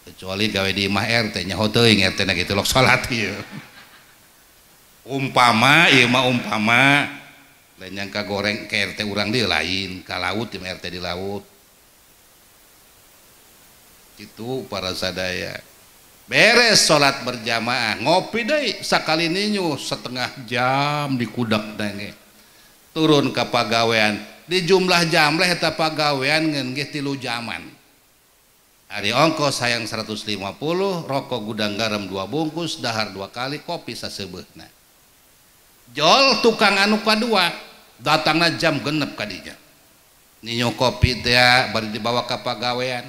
Kecuali gawe di imah RT nyaho teuing RT na kitu lok salat ieu. Umpama ieu mah umpama lain nyangka goreng ke RT urang dieu lain, ka laut imah RT di laut. Itu para sadaya. Beres salat berjamaah, ngopi deui sakali ninyu setengah jam dikudak dange. Turun ka pagawean. Di jumlah jam leh eta pagawean ngeun ge 3 jaman. Ari ongkos hayang 150, rokok gudang garam 2 bungkus, dahar 2 kali, kopi saseubeuna. Jol tukang anu kadua datangna jam 6 kadinya. Ninyo kopi teh bari dibawa ka pagawean.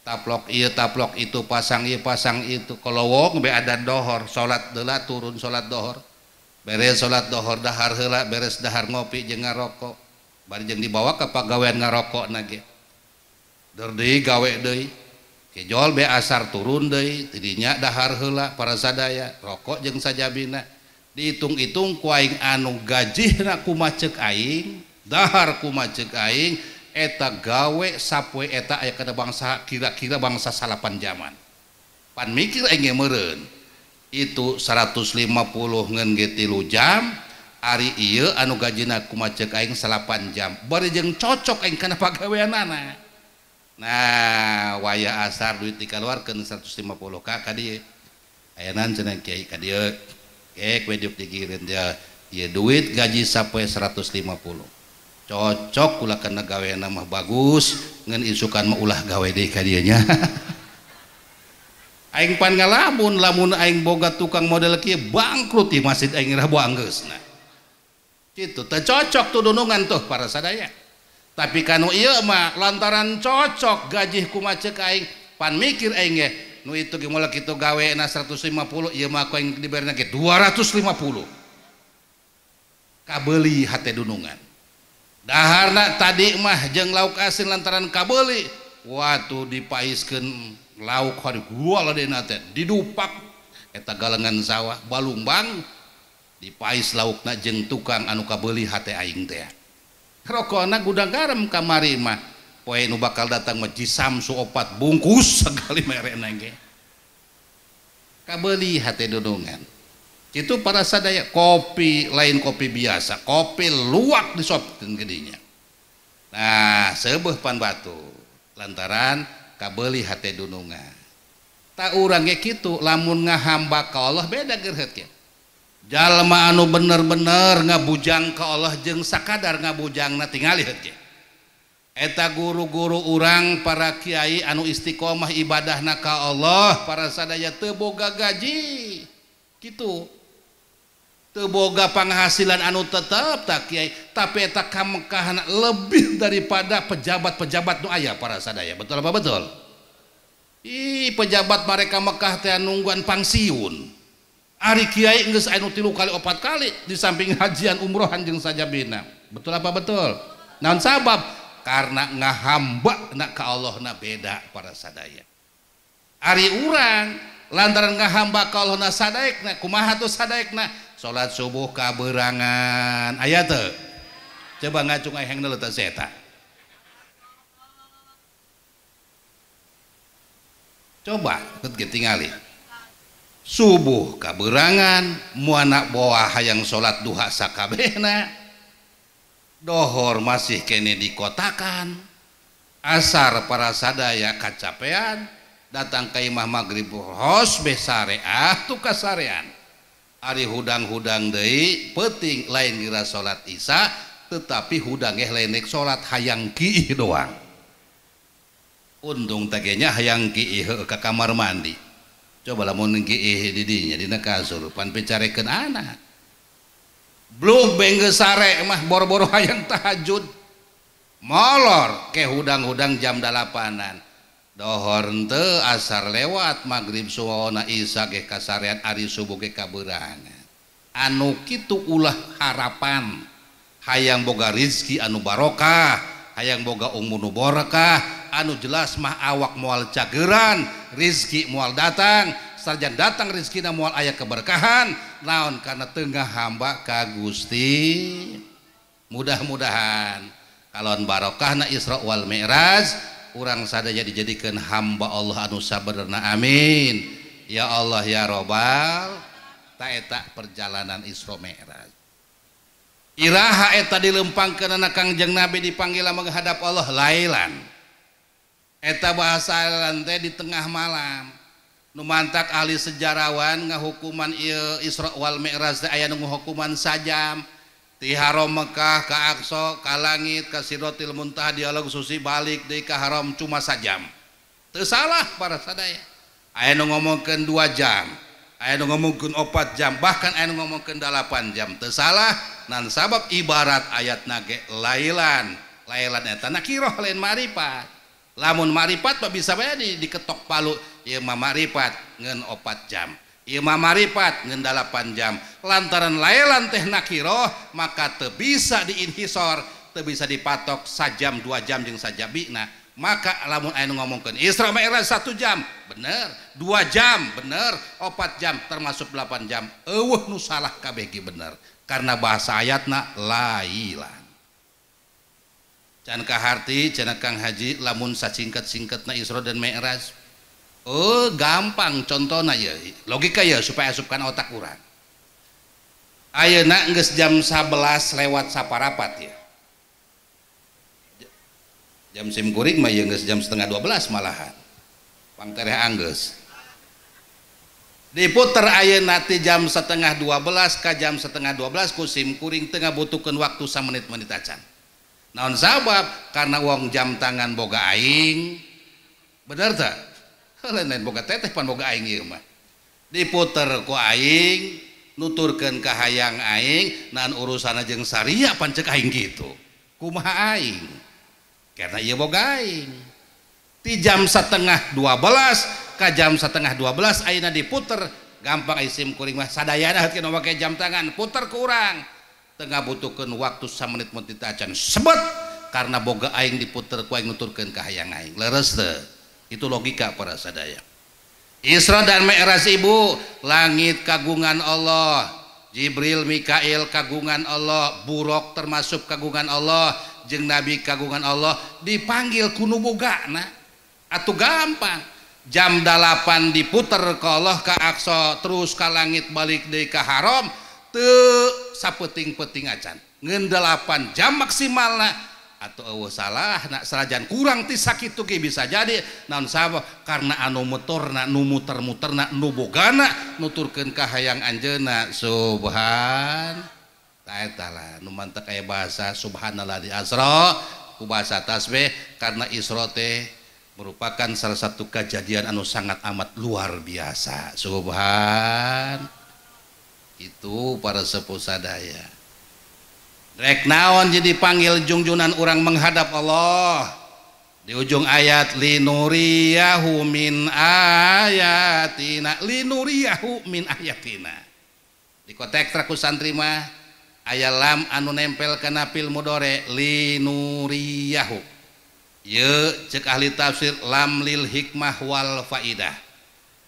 Taplok ieu taplok itu, pasang ieu pasang itu. Kolowong be ada dohor, salat heula turun salat dohor. Beres salat dohor dahar heula, beres dahar ngopi jeung ngarokok. Bari jeung dibawa ka pagawean ngarokok na ge. Der deui gawe deui. Kejol be asar turun deui, tidinya dahar heula para sadaya, rokok jeung sajabina. Dihitung-hitung ku aing anu gajihna kumaha ceuk aing, dahar kumaha ceuk aing, eta gawe sapoe eta aya kana bangsa kira-kira bangsa 8 jaman. Pan mikir aing ge meureun. Itu 150 ngeun ge 3 jam. Ari ieu anu gajina kumaha ceuk aing 8 jam. Bari jeung cocok aing kana pagaweanana. Nah, wayah asar duit dikaluarkeun 150 ka ka dieu. Ayanan cenah kiai ka dieu. Kek we diuk digireun dia. Ieu duit gaji sapoe 150. Cocok ulah kana gaweana mah bagus, ngeun isukan mah ulah gawe deui ka dieu nya. Aing pan ngalamun lamun aing boga tukang model kieu bangkrut di masjid aing rah buanggeusna. Gitu, teu cocok tuh dunungan tuh para sadaya. Tapi kanu ieu mah lantaran cocok gaji kumaha ceuk aing, pan mikir aing ge, nu itu ge moal kitu gawena 150, ieu mah ku aing diberena ge 250. Kabeuli hate dunungan. Daharna tadi mah jeung lauk asin lantaran kabeuli, watu dipaiskeun lauk hari gua ladena teh didupak eta galengan sawah balumbang dipais laukna jeung tukang anu kabeuli hate aing teh. Rokona gudang garam kamari mah poe nu bakal datang mah Jisamsu 4 bungkus sakali merena ge. Kabeuli hate dudungan. Itu para sadaya kopi lain kopi biasa, kopi luwak disopkeun gedinya. Nah, seubeuh pan batu lantaran kabeuli hate dunungan. Tak urang ge kitu lamun ngahamba ka Allah beda gerheut ge. Jalma anu bener-bener ngabujang ka Allah jeung sakadar ngabujangna tingali heuh ge. Eta guru-guru urang para kiai anu istiqomah ibadahna ka Allah para sadaya teu boga gaji kitu teu boga penghasilan anu tetep tak kiai tapi eta kamekahna lebih daripada pejabat-pejabat nu aya para sadaya. Betul apa betul? Ih, pejabat mereka Mekah teh nungguan pangsiun. Ari kiai geus anu 3 kali 4 kali di samping hajian umrohan jeung sajabina. Betul apa betul? Naon sabab? Karena ngahamba nak ka Allah na beda para sadaya. Ari urang lantaran ngahamba ka Allah na sadaekna kumaha tuh sadaekna? Salat subuh kaberangan aya teu? Coba ngacung ahengna leuteut eta. Coba keut tingali. Subuh kaberangan muana boa hayang salat duha sakabehna. Dohor masih kene dikotakan, asar para sadaya kacapean, datang ke imah maghrib hos besareah tu kasarean. Ari hudang-hudang deui peuting lain gira salat isya tetapi hudang eh lain nek salat hayang kiih doang. Untung teh nya hayang kiih heuh ka kamar mandi. Coba lamun kiih di dinya dina kasur pan picarekeun anak. Belum bengge sare mah boro-boro hayang tahajud molor ke hudang-hudang jam 8-an dohor henteu asar lewat maghrib suwana isya ge kasarean ari subuh ge kaberangan. Anu kitu ulah harapan hayang boga rizki anu barokah, hayang boga umur nu barokah, anu jelas mah awak moal cageran, rizki moal datang, sarjan datang rizkina moal aya keberkahan. Naon karena tengah hamba ka Gusti. Mudah-mudahan kalon barokahna Isra wal Mi'raj urang sadaya dijadikeun hamba Allah anu sabenerna. Amin ya Allah ya Robbal. Ta eta perjalanan Isra Mi'raj. Iraha eta dilempangkeunana Kangjeng Nabi dipanggil menghadap Allah lailan. Eta bahasa lailan teh di tengah malam. Nu mantak ahli sejarawan ngahukuman ieu Isra wal Mi'raj teh aya nu ngahukuman sajam ti Haram Mekah ka Aqsa ka langit ka Sidratil Muntaha dialog susi balik deui ka Haram cuma sajam. Teu salah para sadaya. Aya nu ngomongkeun 2 jam, aya nu ngomongkeun 4 jam, bahkan aya nu ngomongkeun 8 jam. Teu salah nan sabab ibarat ayatna ge lailan. Lailan eta nakiroh lain marifat. Lamun marifat mah bisa bae diketok palu ieu mah marifat ngeun 4 jam, ieu mah marifat ngeun 8 jam. Lantaran lailan teh nakiroh maka teu bisa diinhisor, teu bisa dipatok sajam 2 jam jeung sajabina. Maka lamun aya nu ngomongkeun Isra Mi'raj 1 jam bener, 2 jam bener, 4 jam termasuk 8 jam, eueuh nu salah kabeh ge bener karena bahasa ayatna lailan. Can kaharti cenah Kang Haji lamun sacingket-singketna Isra dan Mi'raj. Oh gampang contohna ya, logika ya supaya asupkan otak urang. Ayeuna geus jam 11 lewat saparapat ya. Jam sim kuring mah ieu geus jam 11:30 malahan. Pangtereh anggeus. Diputer ayeuna ti jam 11:30 ka jam 11:30 ku sim kuring teu ngabutuhkeun waktu samenit-menit acan. Naon sabab? Karena uang jam tangan boga aing. Bener teu? Lain boga teteh pan boga aing ieu mah. Diputer ku aing, nuturkeun ka hayang aing, naon urusanna jeung saria pan ceuk aing kitu. Kumaha aing? Karena ieu boga aing. Ti jam 11:30 ka jam 11:30 ayeuna diputer, gampang ai sim kuring mah sadayana heuh make jam tangan, puter ku urang. Tengah butuhkeun waktu samenit-menit acan sebet karena boga aing diputer ku aing nuturkeun ka hayang aing. Leres teu? Itu logika para sadaya. Isra dan Mi'raj ibu, langit kagungan Allah, Jibril Mikail kagungan Allah, buruk termasuk kagungan Allah, jeung Nabi kagungan Allah, dipanggil ku nu bogana. Atuh gampang. Jam 8 diputer ke Allah ka Aqsa terus ka langit balik deui ka Haram. Teu sapeting-peting acan ngeun 8 jam maksimalna atau eueuh salah nak sarajan kurang ti sakitu ge bisa jadi. Naon sabab? Karena anu motorna nu muter-muterna nu bogana nuturkeun ka hayang anjeunna subhan ta eta lah nu mantek aya bahasa subhanallah di asra ku bahasa tasbih karena Isra teh merupakan salah satu kejadian anu sangat amat luar biasa. Subhan itu para sepuh sadaya. Rek naon jadi panggil jungjunan orang menghadap Allah. Di ujung ayat linuriyahu min ayatina, linuriyahu min ayatina. Di kotek ku santri mah aya lam anu nempel kana fil mudore linuriyahu. Ye cek ahli tafsir lam lil hikmah wal faidah.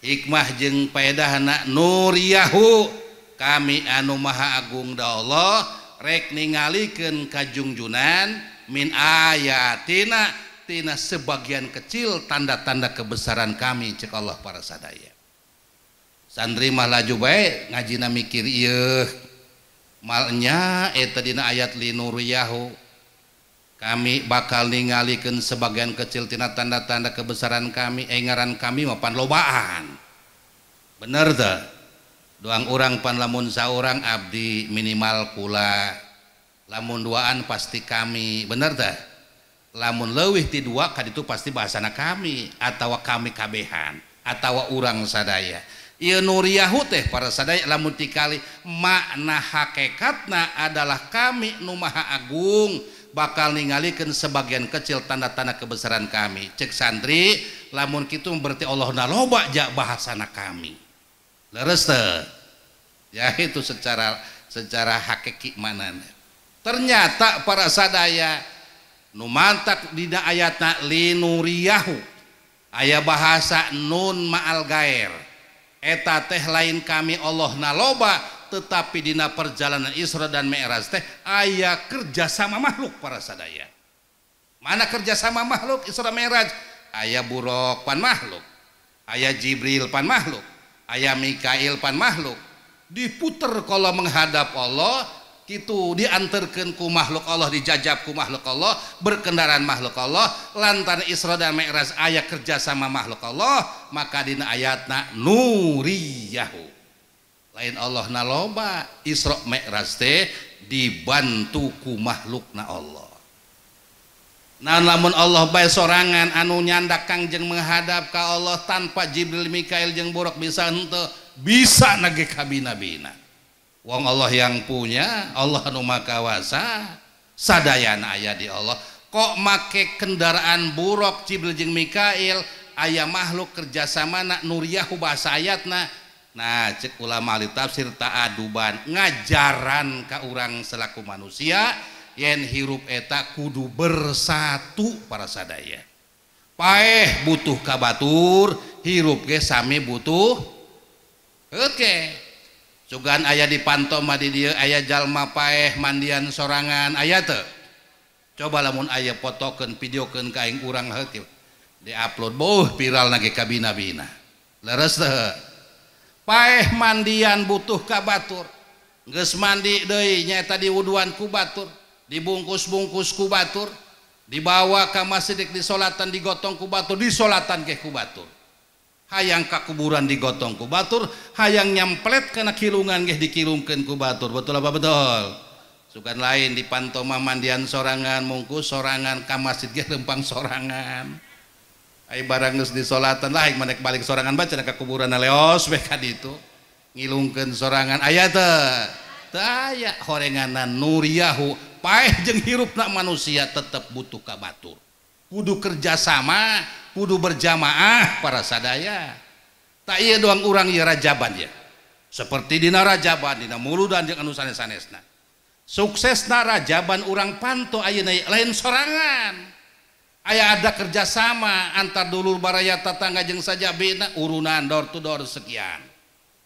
Hikmah jeung faedahna nuriyahu kami anu maha agung da Allah rek ningalikeun kajungjunan min ayatina tina sebagian kecil tanda-tanda kebesaran kami cek Allah para sadaya. Santri mah laju bae ngajina mikir ieu malnya eta dina ayat linuriyahu kami bakal ningalikeun sebagian kecil tina tanda-tanda kebesaran kami, ngaran kami mah pan lobaan. Bener teu? Doang urang pan lamun saurang abdi minimal kula, lamun duaan pasti kami, bener teu? Lamun leuwih ti dua kaditu pasti bahasana kami atawa kami kabehan atawa urang sadaya. Ieu nuriyahu teh para sadaya lamun tikali makna hakikatna adalah kami nu maha agung bakal ningalikeun sebagian kecil tanda-tanda kebesaran kami. Cek santri lamun kitu berarti Allah na loba ja bahasana kami. Leres teu? Ya itu secara hakiki manana. Ternyata para sadaya nu mantak dina ayatna linuriyahu aya bahasa nun ma'al gair. Eta teh lain kami Allah na loba, tetapi dina perjalanan Isra dan Mi'raj teh aya kerjasama makhluk para sadaya. Mana kerjasama makhluk Isra Mi'raj? Aya Buraq pan makhluk, aya Jibril pan makhluk, aya Mikail pan makhluk. Diputer kalau menghadap Allah kitu diantarkeun ku makhluk Allah, dijajab ku makhluk Allah, berkendaraan makhluk Allah. Lantaran Isra dan Mi'raj aya kerjasama makhluk Allah, maka dina ayatna nuriyahu lain Allah na loba. Isra Mi'raj teh dibantu ku makhlukna Allah. Nah lamun Allah bae sorangan anu nyandak kangjeng menghadap ka Allah tanpa Jibril Mikail jeung Buraq bisa henteu, bisa nage kabina-bina. Wong Allah yang punya, Allah nu makawasa, sadayana aya di Allah. Kok make kendaraan Buraq Jibril jeung Mikail aya makhluk kerjasamana nuriyahu bahasa ayatna. Nah cek ulama ahli tafsir ta'aduban ngajaran ka urang selaku manusia yen hirup eta kudu bersatu para sadaya. Paeh butuh ka batur, hirup ge sami butuh. Oke. Sugan aya di panto mah di dieu aya jalma paeh mandian sorangan aya teu? Coba lamun aya fotokeun videokeun ka aing urang heuh diupload beuh viral na ge kabina-bina. Leres teu? Paeh mandian butuh ka batur, geus mandi deui nyaeta diwuduan ku batur, dibungkus-bungkus ku batur, dibawa ka masjid disolatan digotong ku batur, disolatan ge ku batur. Hayang ka kuburan digotong ku batur, hayang nyamplet kana kilungan ge dikilungkeun ku batur. Betul apa betul? Sugan lain di panto mah mandian sorangan, mungkus sorangan, ka masjid ge lempang sorangan. Ai barang geus disolatan lah aing manek balik sorangan baca ka kuburan leos we ka ditu. Ngilungkeun sorangan aya teu? Teu aya. Horenganan nuriyahu paeh jeung hirupna manusia tetep butuh ka batur. Kudu kerjasama, kudu berjamaah para sadaya. Tak ieu doang urang ieu rajaban ya. Seperti dina rajaban, dina muludan jeung anu sanes-sanesna. Suksesna rajaban urang panto ayeuna lain sorangan. Aya ada kerjasama antar dulur baraya tetangga jeung sajabina urunan door to door sekian.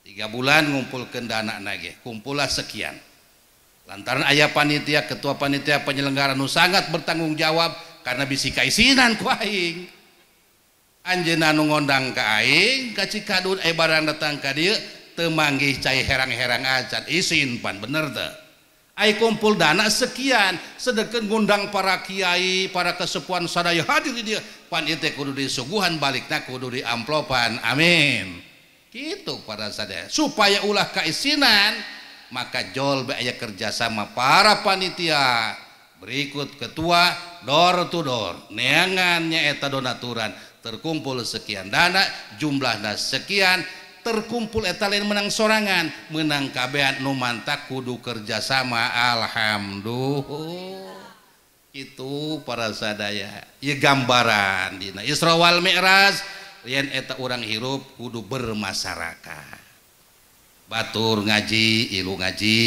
3 bulan ngumpulkeun dana ge, kumpulah sekian. Lantaran aya panitia, ketua panitia penyelenggara nu sangat bertanggung jawab karena bisi kaisinan ku aing. Anjeunna nu ngondang ka aing ka Cikadut barang datang ka dieu teu manggih cai herang-herang acan isin pan bener teu. Ai kumpul dana sekian sedengkeun ngundang para kiai, para kesepuhan sadaya hadir di dieu pan ieu teh kudu disuguhan balikna kudu diamplopan. Amin. Kitu para sadaya supaya ulah kaisinan maka jol bae aya kerjasama para panitia berikut ketua Door to door neangan nyaeta donaturan terkumpul sekian dana jumlahna sekian terkumpul eta lain menang sorangan menang kabehan nu mantak kudu kerjasama. Alhamdulillah itu para sadaya ieu gambaran dina Isra wal Mi'raj yen eta urang hirup kudu bermasyarakat batur ngaji ilu ngaji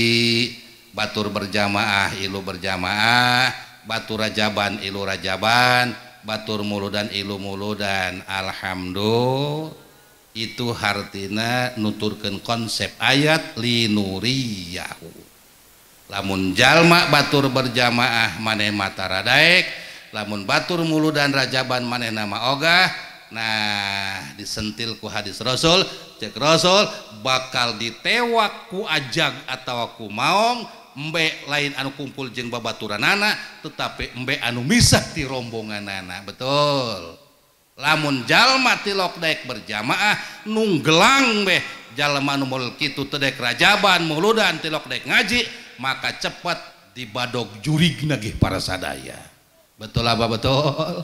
batur berjamaah ilu berjamaah batur rajaban ilu rajaban batur muludan ilu muludan. Alhamdulillah itu hartina nuturkeun konsep ayat linuriyahu lamun jalma batur berjamaah maneh matara daek lamun batur muludan rajaban maneh nama ogah. Nah disentil ku hadis Rasul cek Rasul bakal ditewak ku ajag atawa ku maong embe lain anu kumpul jeung babaturanana tetapi embe anu misah ti rombonganana. Betul lamun jalma tilok daek berjamaah nunggelang beh jalma anu model kitu teu daek rajaban muludan tilok daek ngaji maka cepat dibadog jurigna ge para sadaya. Betul apa betul?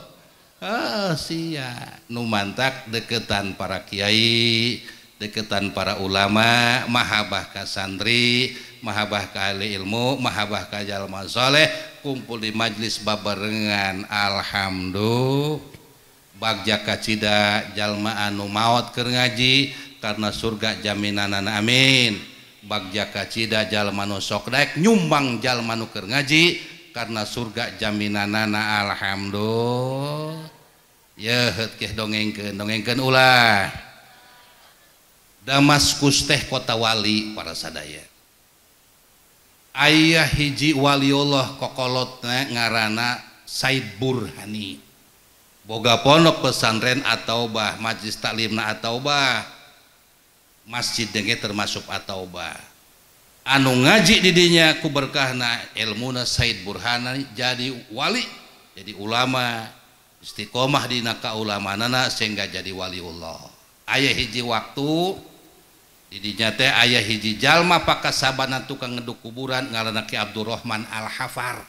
Ah sia nu mantak deketan para kiai deketan para ulama mahabah ka santri mahabah ka ahli ilmu mahabah ka jalma saleh kumpul di majlis babarengan. Alhamdulillah bagja kacida jalma anu maot keur ngaji karena surga jaminanana amin. Bagja kacida jalma nu sok daek nyumbang jalma nu keur ngaji karena surga jaminanana. Alhamdulillah yeut keh dongengkeun dongengkeun ulah. Damaskus teh kota wali para sadaya ayah hiji waliullah kokolotna ngaranna Said Burhani boga pondok pesantren At-Taubah majlis taklimna At-Taubah masjid denge termasuk At-Taubah anu ngaji didinya ku berkahna ilmuna Said Burhani jadi wali jadi ulama istiqomah dina kaulamanana sehingga jadi waliullah. Ayah hiji waktu didinya teh ayah hiji jalma pakasabanan tukang ngeduk kuburan ngaranna Ki Abdurrahman Al-Hafar.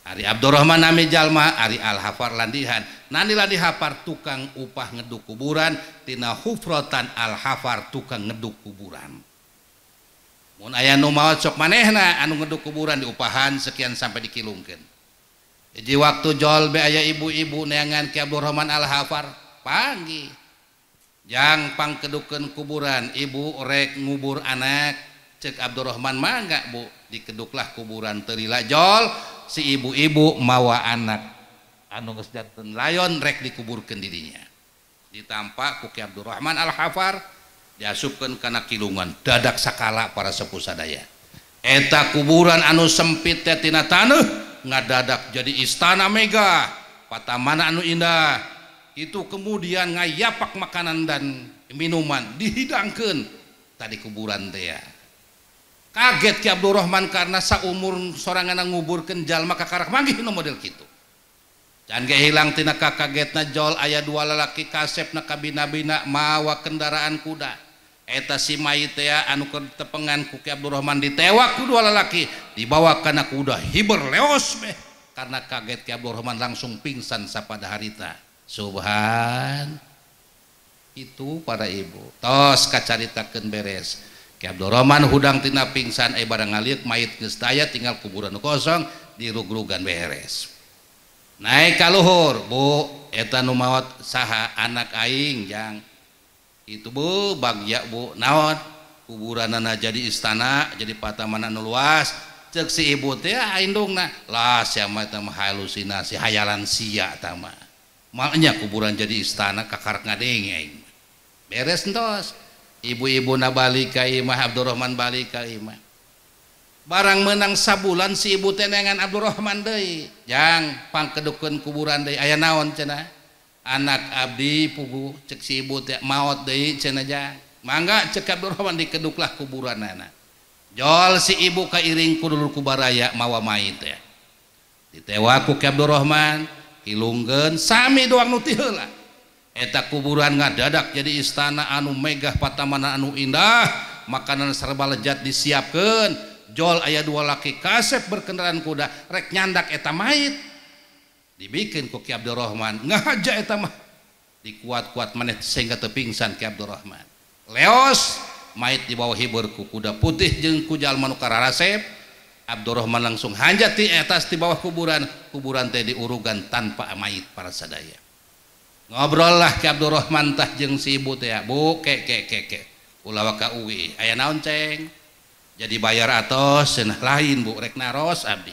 Ari Abdurrahman nami jalma ari Al-Hafar landihan nani landi hafar tukang upah ngeduk kuburan tina hufrotan Al-Hafar tukang ngeduk kuburan. Mun aya nu maot sok manehna anu ngeduk kuburan diupahan sekian sampai dikilungkeun. Hiji waktu jol be aya ibu-ibu neangan Ki Abdurrahman Al-Hafar panggih jang pangkedukeun kuburan ibu rek ngubur anak cek Abdurrahman mangga bu dikeduklah kuburan terila jol si ibu-ibu mawa anak anu geus janten layon rek dikuburkeun dirinya ditampak ku Ki Abdurrahman Al-Hafar diasupkeun kana kilungan dadak sakala para sepuh sadaya eta kuburan anu sempit teh tina taneuh ngadadak jadi istana megah patamana anu indah itu kemudian ngayapak makanan dan minuman dihidangkeun tadi kuburan teh ya. Kaget Ki Abdurrahman karena saumur sorangan nguburkeun jalma kakarak manggih nu model kitu. Can ge hilang tina kakagetna jol aya dua lalaki kasepna kabina-bina mawa kendaraan kuda. Eta si mayit teh anu keur tepengan ku Ki Abdurrahman ditewak ku dua lalaki dibawa kana kuda hiber leos beh karena kaget Ki Abdurrahman langsung pingsan sapada harita. Subhan itu para ibu tos kacaritakeun beres Ki Abdurrahman hudang tina pingsan barang ngaliuk mayit geus taya tinggal kuburan kosong dirugrugan beres naik ka luhur bu eta nu maot saha anak aing jang itu bu bagja bu naon kuburanana jadi istana jadi patamanan nu luas cek si ibu teh indungna lah sia mah eta mah halusinasi hayalan sia eta mah maknya kuburan jadi istana kakarak ngadenge aing beres entos ibu-ibu na balik ka imah Abdurrahman balik ka imah barang menang sabulan si ibu teh neangan Abdurrahman deui jang pangkedukeun kuburan deui aya naon cenah anak abdi pugu cek si ibu teh maot deui cenah jang mangga cek Abdurrahman dikeduklah kuburanana jol si ibu kairing ku dulur ku baraya mawa mayit teh ditewak ku Ki Abdurrahman hilungkeun sami doang nu ti heula eta kuburan ngadadak jadi istana anu megah patamana anu indah makanan serba lezat disiapkeun jol aya dua laki kasep berkendaraan kuda rek nyandak eta mayit Dibikin ku Ki Abdurrahman ngahaja eta mah dikuat-kuat maneh sehingga teu pingsan Ki Abdurrahman. Leos mayit dibawa hibur ku kuda putih jeung ku jalma nu kararasep. Abdurrahman langsung hanjat di atas di bawah kuburan, kuburan teh diurugan tanpa mayit para sadaya. Ngobrol lah Ki Abdurrahman tah jeung si ibu teh, bu ke ke ke ke ulah waka uwi aya naon ceng jadi bayar atos cenah lain bu rek naros abdi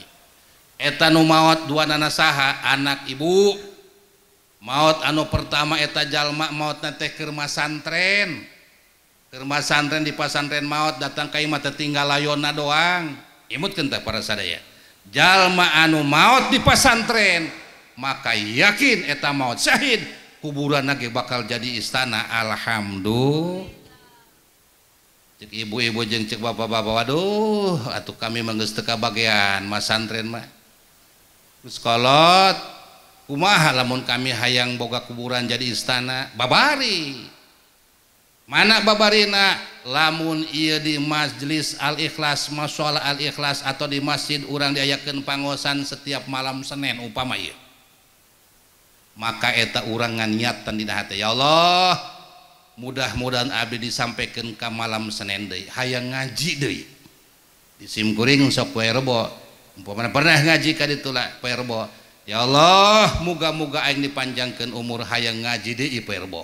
eta nu maot dua nana saha anak ibu maot anu pertama eta jalma maotna teh keur masantren di pasantren maot datang ka imah teh tinggal layonna doang imutkeun teh para sadaya jalma anu maot di pasantren maka yakin eta maot syahid kuburan ge bakal jadi istana. Alhamdulillah. Cek ibu-ibu jeung cek bapak-bapak waduh atuh kami mah geus teu kabagean masantren mah geus kolot kumaha lamun kami hayang boga kuburan jadi istana babari mana babarina lamun ieu di majelis Al-Ikhlas mushola Al-Ikhlas atau di masjid urang diayakeun pangosan setiap malam Senin upama ieu maka eta urang nganiatan dina hati ya Allah mudah-mudahan abdi disampaikan ka malam Senin deui hayang ngaji deui di simkuring sok poe Rebo umpamana pernah ngaji ka ditu lah poe Rebo ya Allah muga-muga aing dipanjangkeun umur hayang ngaji deui poe Rebo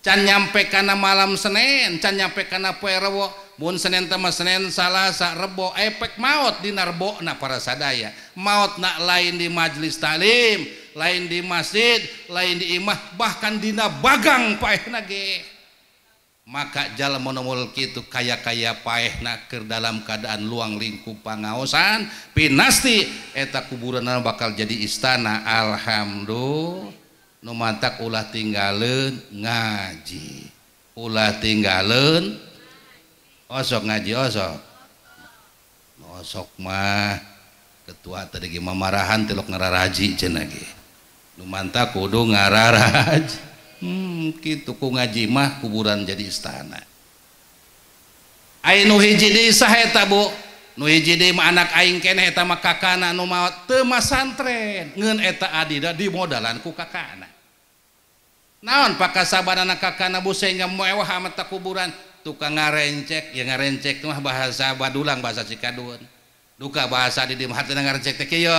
can nyampe kana malam Senin can nyampe kana poe Rebo mun Senin teh mah Senin Salasa Rebo efek maot dina Rebona para sadaya maotna lain di majelis taklim lain di masjid, lain di imah, bahkan dina bagang paehna ge. Maka jalma nu moal kitu kaya-kaya paehna keur dalam keadaan luang lingkup pangaosan, pinasti eta kuburanna bakal jadi istana. Alhamdulillah. Nu mantak ulah tinggaleun ngaji. Ulah tinggaleun osok ngaji osok. Osok mah ketua tadi ge mamarahan tilok ngararaji cenah ge. Nu mantap kudu ngararaj kitu ku ngaji mah kuburan jadi istana. Ai nu hiji deui saha eta bu? Nu hiji deui mah anak aing keneh eta mah kakana nu maot teu masantren ngeun eta adida dimodalan ku kakana. Naon pakasabanana kakana bu sehingga mewah amat kuburan tukang ngarencek ya ngarencek mah bahasa Badulang bahasa Cikadun. Duka bahasa di dieu mah hartina ngarencek teh kieu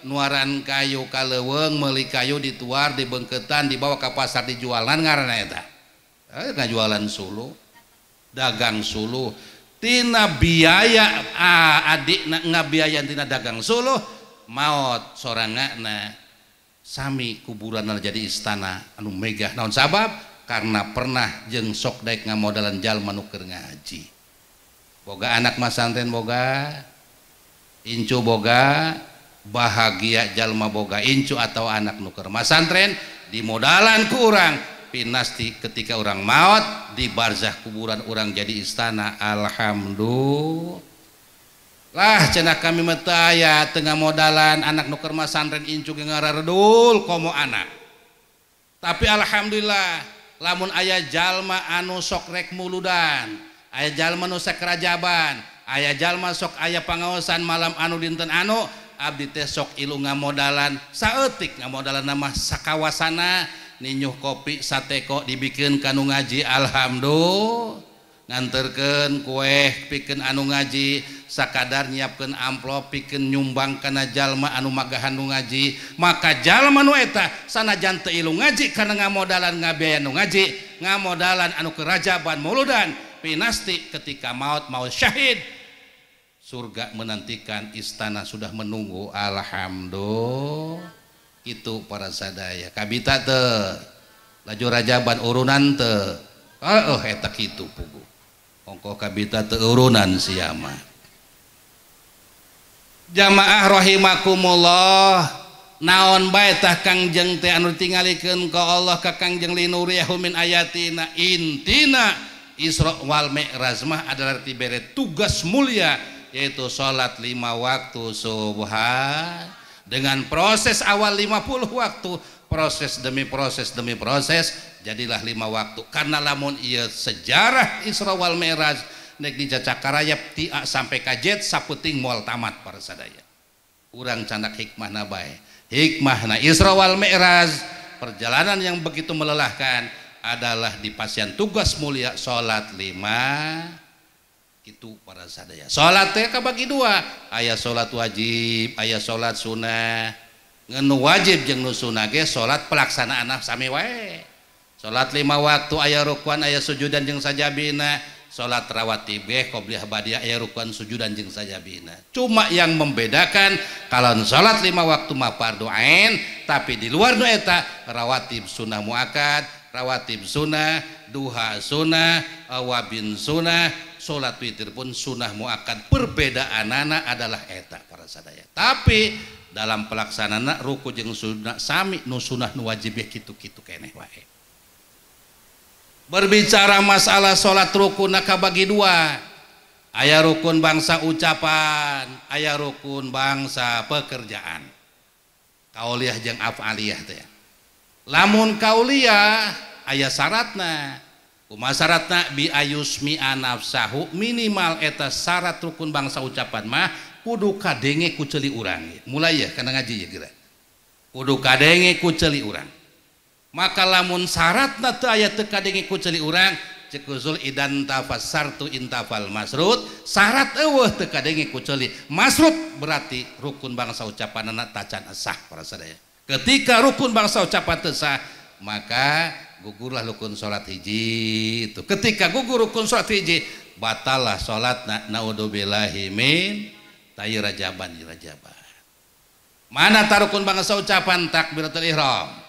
nuaran kayu kaleuweung meuli kayu dituar dibengketan dibawa ke pasar dijualan ngaranna eta ngajualan suluh dagang suluh tina biaya adikna ngabiayan tina dagang suluh maot sorangana sami kuburanna jadi istana anu megah naon sabab karena pernah jeung sok daek ngamodalan jalma nu keur ngaji boga anak masantren boga incu boga bahagia jalma boga incu atau anak nuker masantren dimodalan ku urang pinasti ketika urang maot di barzah kuburan urang jadi istana. Alhamdulillah cenah kami mah teu aya teu ngamodalan anak nuker masantren incu ge ngararedul komo anak tapi alhamdulillah lamun aya jalma anu sok rek muludan aya jalma nu sok rajaban aya jalma sok aya pangaosan malam anu dinten anu abdi teh sok ilu ngamodalan saeutik ngamodalan nama sakawasana ninyuh kopi sateko dibikeun kanu ngaji alhamdulillah nganterkeun kueh pikeun anu ngaji sakadar nyiapkeun amplop pikeun nyumbang kana jalma anu magahan nu ngaji maka jalma nu eta sanajan teu ilu ngaji kana ngamodalan ngabiayan nu ngaji ngamodalan anu kerajaban muludan pinasti ketika maot maut syahid surga menantikan istana sudah menunggu. Alhamdulillah itu para sadaya kabita teu laju rajaban urunan teu oh eta kitu pugu ongko kabita teu urunan siama. Jamaah rahimakumullah naon bae tah Kangjeng teh anu ditingalikeun ka Allah ka Kangjeng linuriyahu min ayatina intina Isra wal Mi'raj mah adalah dibere tugas mulia yaitu sholat 5 waktu subhan dengan proses awal 50 waktu proses demi proses demi proses jadilah 5 waktu karena lamun ieu sejarah Isra wal Mi'raj nek dicacakarayap ti A sampai ka Z saputing moal tamat para sadaya urang candak hikmahna bae. Hikmahna Isra wal Mi'raj, perjalanan yang begitu melelahkan adalah di pasien tugas mulia salat 5 itu para sadaya. Salat teh kabagi dua, aya salat wajib, aya salat sunah. Ngan wajib jeung nu sunah ge salat pelaksanaanna sami wae. Salat 5 waktu aya rukuan, aya sujudan jeung sajabina. Salat rawatib ge qobliyah ba'diyah aya rukuan sujudan jeung sajabina. Cuma yang membedakan kalau salat 5 waktu mah fardu ain, tapi di luar nu eta rawatib sunah muakkad, rawatib sunah, duha sunah, awabin sunah, salat witir pun sunah muakkad. Perbedaanana adalah eta para sadaya. Tapi dalam pelaksanaan ruku jeung sunah sami, nu sunah nu wajib kitu-kitu keneh wae. Berbicara masalah salat rukun kabagi dua, aya rukun bangsa ucapan, aya rukun bangsa pekerjaan. Kauliah jeung af'aliyah teh. Lamun kauliah aya syaratna. Kumaha syaratna? Bi ayusmi'a nafsahu, minimal eta syarat rukun bangsa ucapan mah kudu kadenge ku ceuli urang. Mulai ya kana ngaji ya geura. Kudu kadenge ku ceuli urang. Maka lamun syaratna teu aya teu kadenge ku ceuli urang, ceuk usul idan tafassartu intafal masrut, syarat eueuh teu kadenge ku ceuli masrut berarti rukun bangsa ucapanana tacan sah para sadaya. Ketika rukun bangsa ucapan teu sah, maka gugurlah rukun salat hiji itu. Ketika gugur rukun salat hiji, batalah salatna, naudzubillahi min tayi rajaban rajaban. Mana tarukun bangsa ucapan? Takbiratul ihram.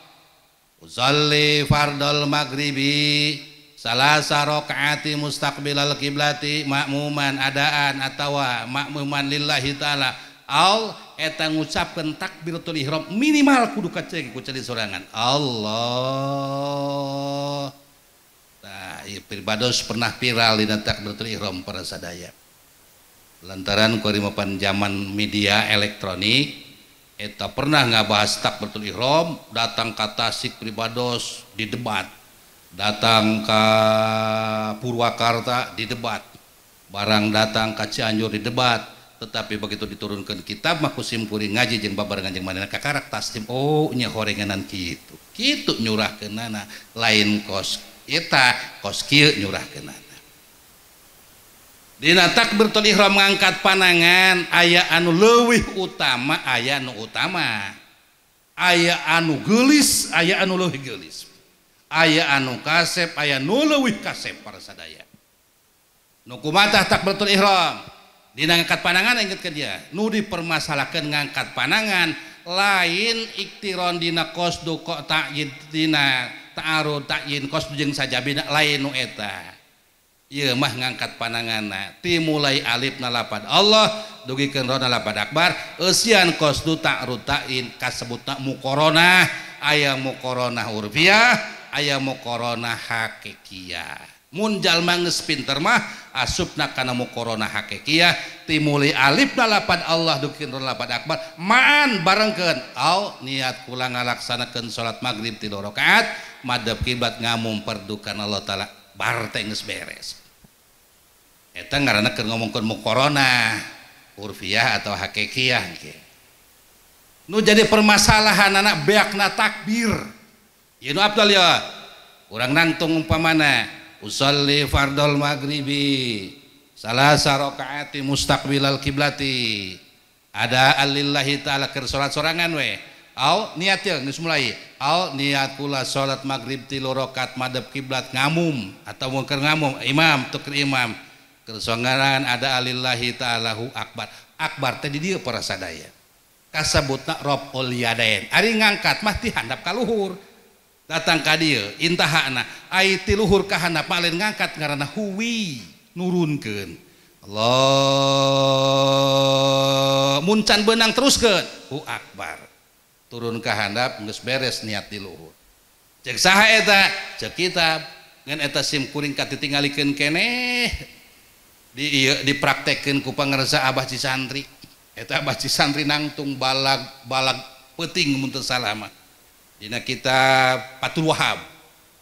Usalli fardal maghribi salasa rakaati mustaqbilal kiblati makmuman adaan atawa makmuman lillahi taala. Al eta ngucapkeun takbiratul ihram minimal kudu kaceng ku ceuli sorangan. Allah. Tah ieu pribados pernah viral dina takbiratul ihram para sadaya. Lantaran kuari mapan zaman media elektronik eta pernah ngabahas takbiratul ihram, datang ka Tasik pribados di debat, datang ka Purwakarta di debat, barang datang ka Cianjur di debat. Tetapi begitu diturunkan kitab mah ku simkuring ngaji jeung babarengan jeung manehna kakarak taslim, oh nya horenganan kitu kitu nyurahkeunana, lain kos eta kos kieu nyurahkeunana. Dina takbiratul ihram ngangkat panangan aya anu leuwih utama, aya anu utama, aya anu geulis, aya anu leuwih geulis, aya anu kasep, aya nu leuwih kasep para sadaya. Nu kumaha takbiratul ihram? Dina ngangkat panangan inget ke dia, nu dipermasalahkan ngangkat panangan lain iktiron dina qasdu kok ta'yid dina ta'arud ta'yin qasdu jeung sajabina lain nu eta. Ieu mah ngangkat pananganna timulai alif na lapad Allah dugikeun ro na lapad akbar eusian qasdu ta'rud ta'yin kasebutna muqaranah, aya muqaranah urfiyah, aya muqaranah hakikiyah. Mun jalma geus pinter mah asupna kana muqaranah hakikiyah timuli alif na lapad Allah dugikeun ro na lapad akbar maan barengkeun au niat kula ngalaksanakeun salat magrib 3 rakaat madhep kiblat ngamum perdukan Allah taala bar teh geus beres. Eta ngaranna keur ngomongkeun muqaranah urfiyah atau hakikiyah ge. Nu jadi permasalahanana beakna takbir. Ieu nu abdal ya. Urang nangtung umpamana usalli fardol maghribi salasa rakaati mustaqbilal kiblati ada alillahi taala keur salat sorangan we. Au niat ya geus mulai. Au niat kula salat maghrib 3 rakaat madhep kiblat ngamum atau mun keur ngamum imam teu keur imam keur sorangan ada alillahi ta'ala hu akbar. Akbar teh di dieu para sadaya. Kasebutna raful yadain. Ari ngangkat mah ti handap ka luhur. Datang ka dieu intahana ai ti luhur ka handap mah lain ngangkat ngaranna huwi nurunkeun. Allah mun can beunang teruskeun hu akbar. Turun ka handap geus beres niat di luhur. Cek saha eta? Cek kitab. Ngan eta sim kuring katitingalikeun keneh di ieu dipraktekkeun ku pangersa Abah Cisantri. Eta Abah Cisantri nangtung balag balag peuting mun teu salah mah. Dina kitab Fathul Wahab.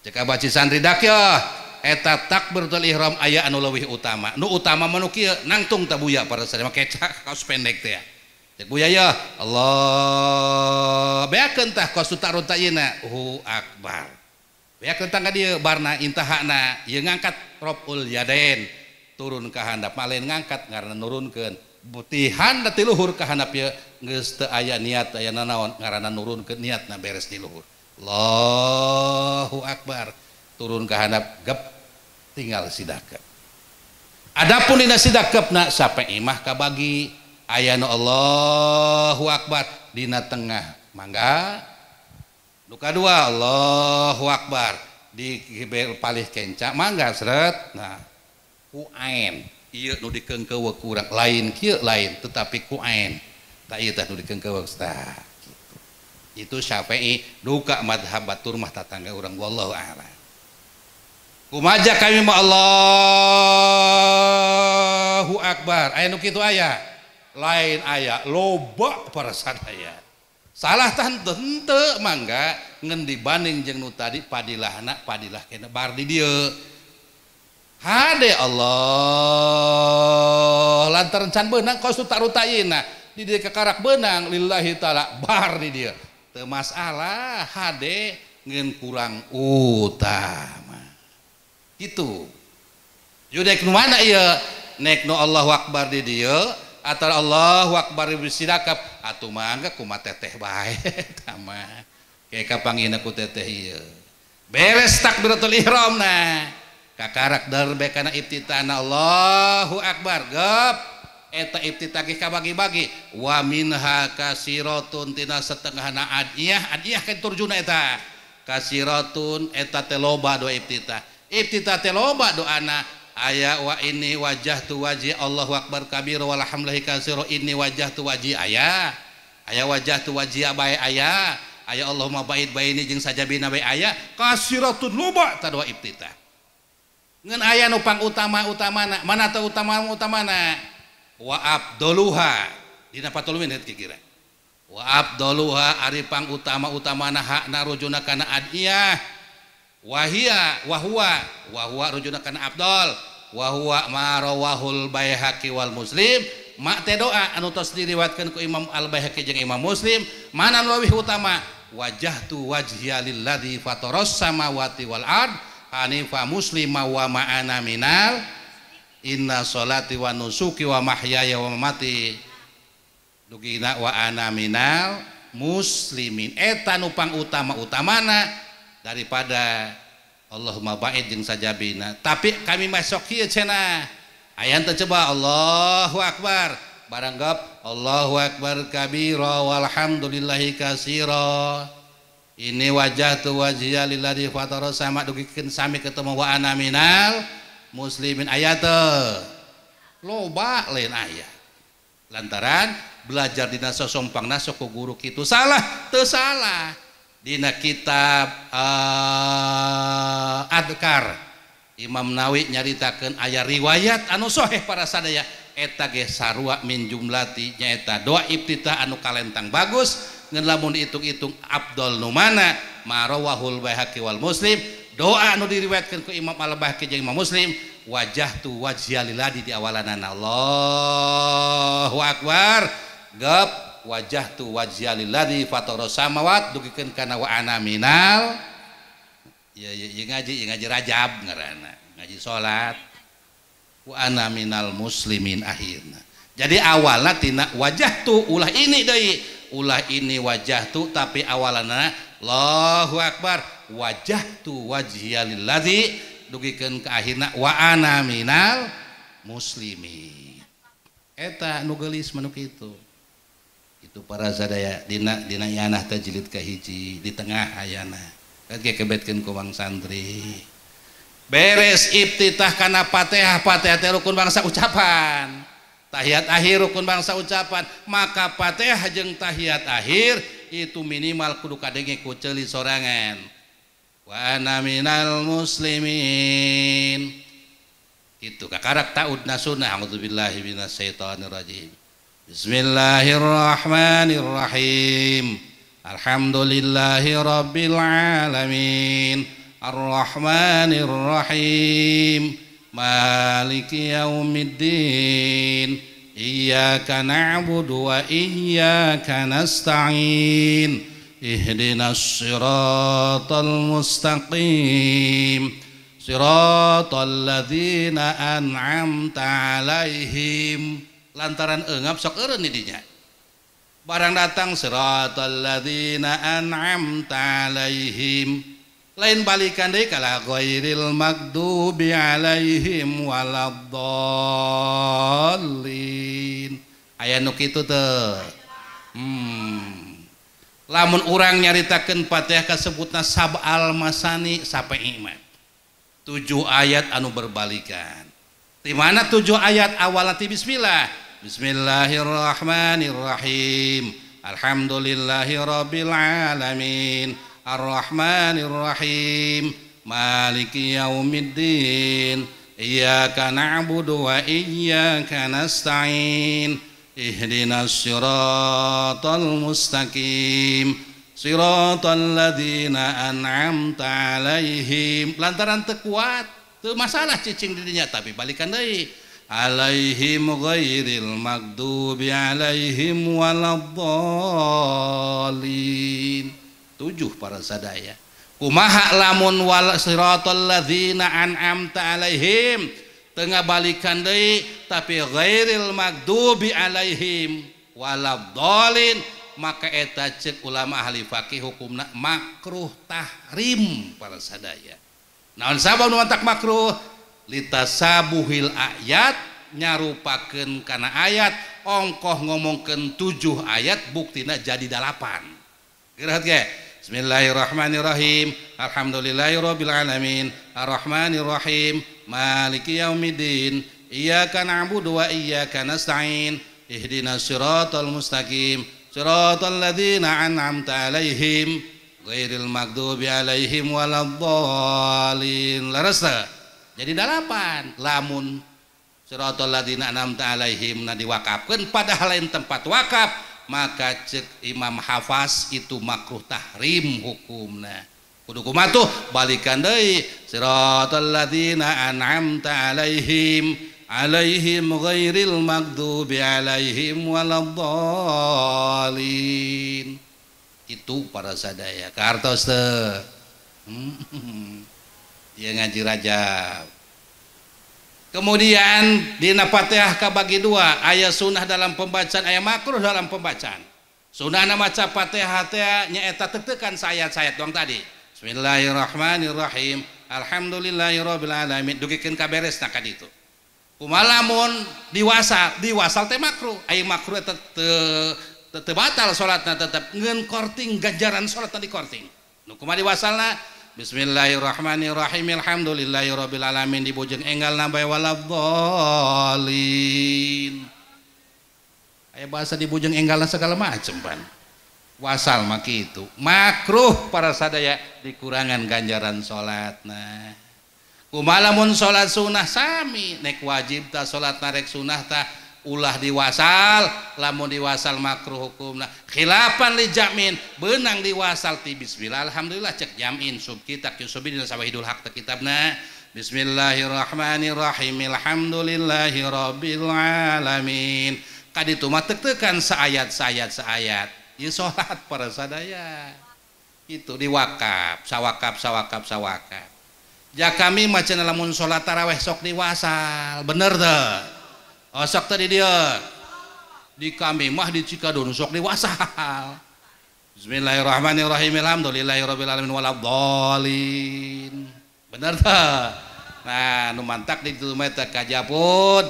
Cek Abah Cisantri dak yeuh eta takbiratul ihram aya anu leuwih utama. Nu utama mah nu kieu nangtung tabuya para sadaya make kaos pendek teh. Cek Buya ya Allah beakeun tah kos tarunta yeuna hu akbar. Beakeun tah ka dieu barna intahana ieu ngangkat raful yadain turun ka handap mah lain ngangkat ngaranna nurunkeun. Butihan ti luhur ka handap ieu geus teu aya niat aya nanaon ngaranna nurunkeun niatna beres di luhur. Allahu akbar turun ka handap gep tinggal sidakep. Adapun dina sidakepna sampai imah kabagi aya nu Allahu akbar dina tengah mangga nu kadua Allahu akbar di palih kenca mangga seret nah ku ain ieu nu dikeungkeuweuk ku urang lain kieu lain tetapi ku ain tah ieu tah nu dikeungkeuweuk tah kitu. Itu Syafi'i duka madhab batur mah tatangga urang wallahu a'lam. Kumaja kami mah Allahu akbar aya nu kitu aya lain aya loba para sadaya salah tah henteu mangga ngan dibanding jeung nu tadi padilahna padilah kena bar di dieu hade Allah lantaran can beunang kos tarutayina di dieu kakarak beunang lillahi taala bar di dieu teu masalah hade ngan kurang utama kitu yudek nu mana ieu nek nu Allahu akbar di dieu atau Allahu akbar sidakap atuh mangga kumaha teteh bae eta mah ke kapangina ku teteh ieu beres takbiratul ihramna kakarak darbe kana iftitahna Allahu akbar gep eta iftitah ge kabagi-bagi wa minha kasiratun tina setengahna adiyah adiyah kan turjuna eta kasiratun eta teh loba doa iftitah iftitah teh loba doana aya wa ini wajah tu wajhi Allahu akbar kabir walhamdulillahi katsira inni wajah tu wajhi aya aya wajah tu wajhi bae aya aya Allahumma ba'id baini jeung sajabina bae aya kasiratun loba ta doa iftitah ngan aya nu pang utama-utamana mana teh utama-utamana wa abduluha dina 40 menit kira-kira wa abduluha ari pang utama-utamana hakna rujuna kana adiyah wahia wahwa wahwa rujuna kana abdol wahwa ma rawahul Baihaqi wal Muslim mak teh doa anu tos diriwayatkeun ku Imam Al Baihaqi jeung Imam Muslim mana nu leuwih utama wajjahtu wajhiya lilladzi fataras samawati wal ard hanifa muslima wa ma'ana minal inna sholati wa nusuki wa mahyaya wa mamati dugina wa ana minal muslimin eta nu pang utama-utamana daripada Allahumma ba'id jeung sajabina tapi kami masuk kieu cenah aya teh coba Allahu akbar baranggap Allahu akbar kabira walhamdulillahi katsira ini wajah tu wajhiya lilladzi fatara sama dugikeun sami ketemu wa ana minal muslimin aya teu loba lain aya lantaran belajar dina sosompangna sok ku guru kitu salah teu salah dina kitab Adkar Imam Nawawi nyaritakeun aya riwayat anu sahih para sadaya eta ge sarua min jumlati nyaeta doa iftitah anu kalentang bagus ngan lamun dihitung-hitung abdol nu mana marawahul Baihaqi wal Muslim doa anu diriwayatkeun ku Imam Al Baihaqi jeung Imam Muslim wajjahtu wajhiya lilladzi di awalanana Allahu akbar gep wajjahtu wajhiya lilladzi fatara samawat dugikeun kana wa ana minal ya ya ngaji ngaji Rajab ngaranna ngaji salat wa ana minal muslimin akhirna jadi awalna tina wajjahtu ulah ini deui ulah ini wajjahtu tapi awalanna Allahu akbar wajjahtu wajhiya lilladzi dugikeun ka akhirna wa ana minal muslimin eta nu geulis manu kitu itu para sadaya dina dina yanah teh jilid kahiji di tengah ayana kan ge kebetkeun ku wang santri beres iftitah kana Fatihah Fatihah teh rukun bangsa ucapan tahiyat akhir rukun bangsa ucapan maka Fatihah jeung tahiyat akhir itu minimal kudu kadenge ku ceuli sorangan wa ana minal muslimin itu kakarak taudna sunnah a'udzubillahi minasyaitonirrajim Bismillahirrahmanirrahim Alhamdulillahi rabbil alamin Arrahmanirrahim Maliki yaumiddin Iyyaka na'budu wa iyyaka nasta'in. Ihdinas siratal mustaqim. Siratal ladzina an'amta 'alaihim. Lantaran eungap sok eureun di dinya. Barang datang siratal ladzina an'amta 'alaihim. Lain balikan deui kala ghairil maghdubi 'alaihim waladdallin. Aya nu kitu teu? Lamun urang nyaritakeun Fatihah kasebutna sab'al masani sape iman. 7 ayat anu berbalikan. Di mana 7 ayat awalna ti bismillah. Bismillahirrahmanirrahim. Alhamdulillahirabbil alamin. Arrahmanirrahim. Maliki yaumiddin. Iyyaka na'budu wa iyyaka nasta'in. Ihdinas siratal mustaqim. Siratal ladzina an'amta 'alaihim. Lantaran teu kuat, teu masalah cicing di dinya tapi balikan deui. Alaihim ghairil maghdubi 'alaihim waladdallin. 7 para sadaya. Kumaha lamun wal siratal ladzina an'amta 'alaihim tengah balikan deui tapi ghairil maghdubi 'alaihim waladdallin, maka eta cek ulama ahli fakih hukumna makruh tahrim para sadaya. Naon sabab nu mantak makruh? Litasabuhil ayat, nyarupakeun kana ayat, ongkoh ngomongkeun 7 ayat buktina jadi 8. Geura ge. Bismillahirrahmanirrahim. Alhamdulillahirabbil alamin. Arrahmanirrahim. Maliki yaumiddin. Iyyaka na'budu wa iyyaka nasta'in. Ihdinas siratal mustaqim. Siratal ladzina an'amta 'alaihim ghairil maghdubi 'alaihim waladdallin. Leres teu? Jadi 8. Lamun siratal ladzina an'amta 'alaihim na diwakafkeun padahal lain tempat wakaf, maka cek Imam Hafaz itu makruh tahrim hukumna. Kudu kumaha tuh? Balikan deui siratal ladzina an'amta 'alaihim 'alaihim ghairil maghdubi 'alaihim waladdallin. Itu para sadaya kartos teu? Dia ngaji Rajab. Kemudian dina Fatihah kabagi 2, aya sunah dalam pembacaan, aya makruh dalam pembacaan. Sunahna maca Fatihah teh nyaeta teuk-teukan saayat-saayat doang tadi. Bismillahirrahmanirrahim. Alhamdulillahirabbil alamin. Dugikeun ka beresna ka ditu. Kumaha lamun diwasal, diwasal teh makruh. Aya makruh eta teu batal salatna tetep ngeun korting ganjaran salatna di korting. Nu kumaha diwasalna? Bismillahirrahmanirrahim. Alhamdulillahirabbil alamin dibujeng enggal nambah waladdallin. Aya bahasa dibujeng enggalna segala macem pan. Wasal mah kitu. Makruh para sadaya dikurangan ganjaran salatna. Kumaha lamun salat sunah sami, nek wajib ta salat narek sunah ta ulah diwasal, lamun diwasal makruh hukumna. Khilafan li jamin, beunang diwasal ti bismillah alhamdulillah cek jamin sub kitab yusubin dina sawahidul haq teh kitabna. Bismillahirrahmanirrahim. Alhamdulillahirabbil alamin. Kaditu mah teuk-teukan saayat-saayat saayat. Ieu salat para sadaya. Itu diwakaf, sawakaf sawakaf sawakaf. Ja kami mah cenah lamun salat tarawih sok diwasal, bener teu? Oh, sok tadi dia di kami mah di Cikadun sok diwasal. Bismillahirrahmanirrahim. Alhamdulillahirabbil alamin waladdallin. Bener teu? Nah, nu mantak di ditu mah teh kajapun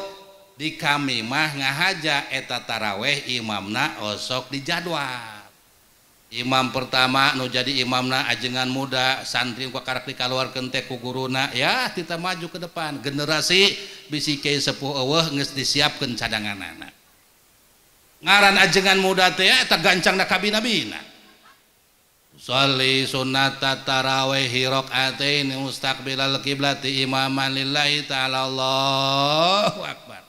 di kami mah ngahaja eta taraweh imamna osok di jadwal. Imam pertama nu jadi imamna ajengan muda, santri ku karak dikaluarkeun teh ku guruna, ya kita maju ke depan. Generasi bisi kiai sepuh eueuh geus disiapkeun cadanganana. Ngaran ajengan muda teh eta gancangna kabina-bina. Sholli sunnata tarawih rakaatain mustaqbilal qiblati imaman lillahi ta'ala. Allahu akbar.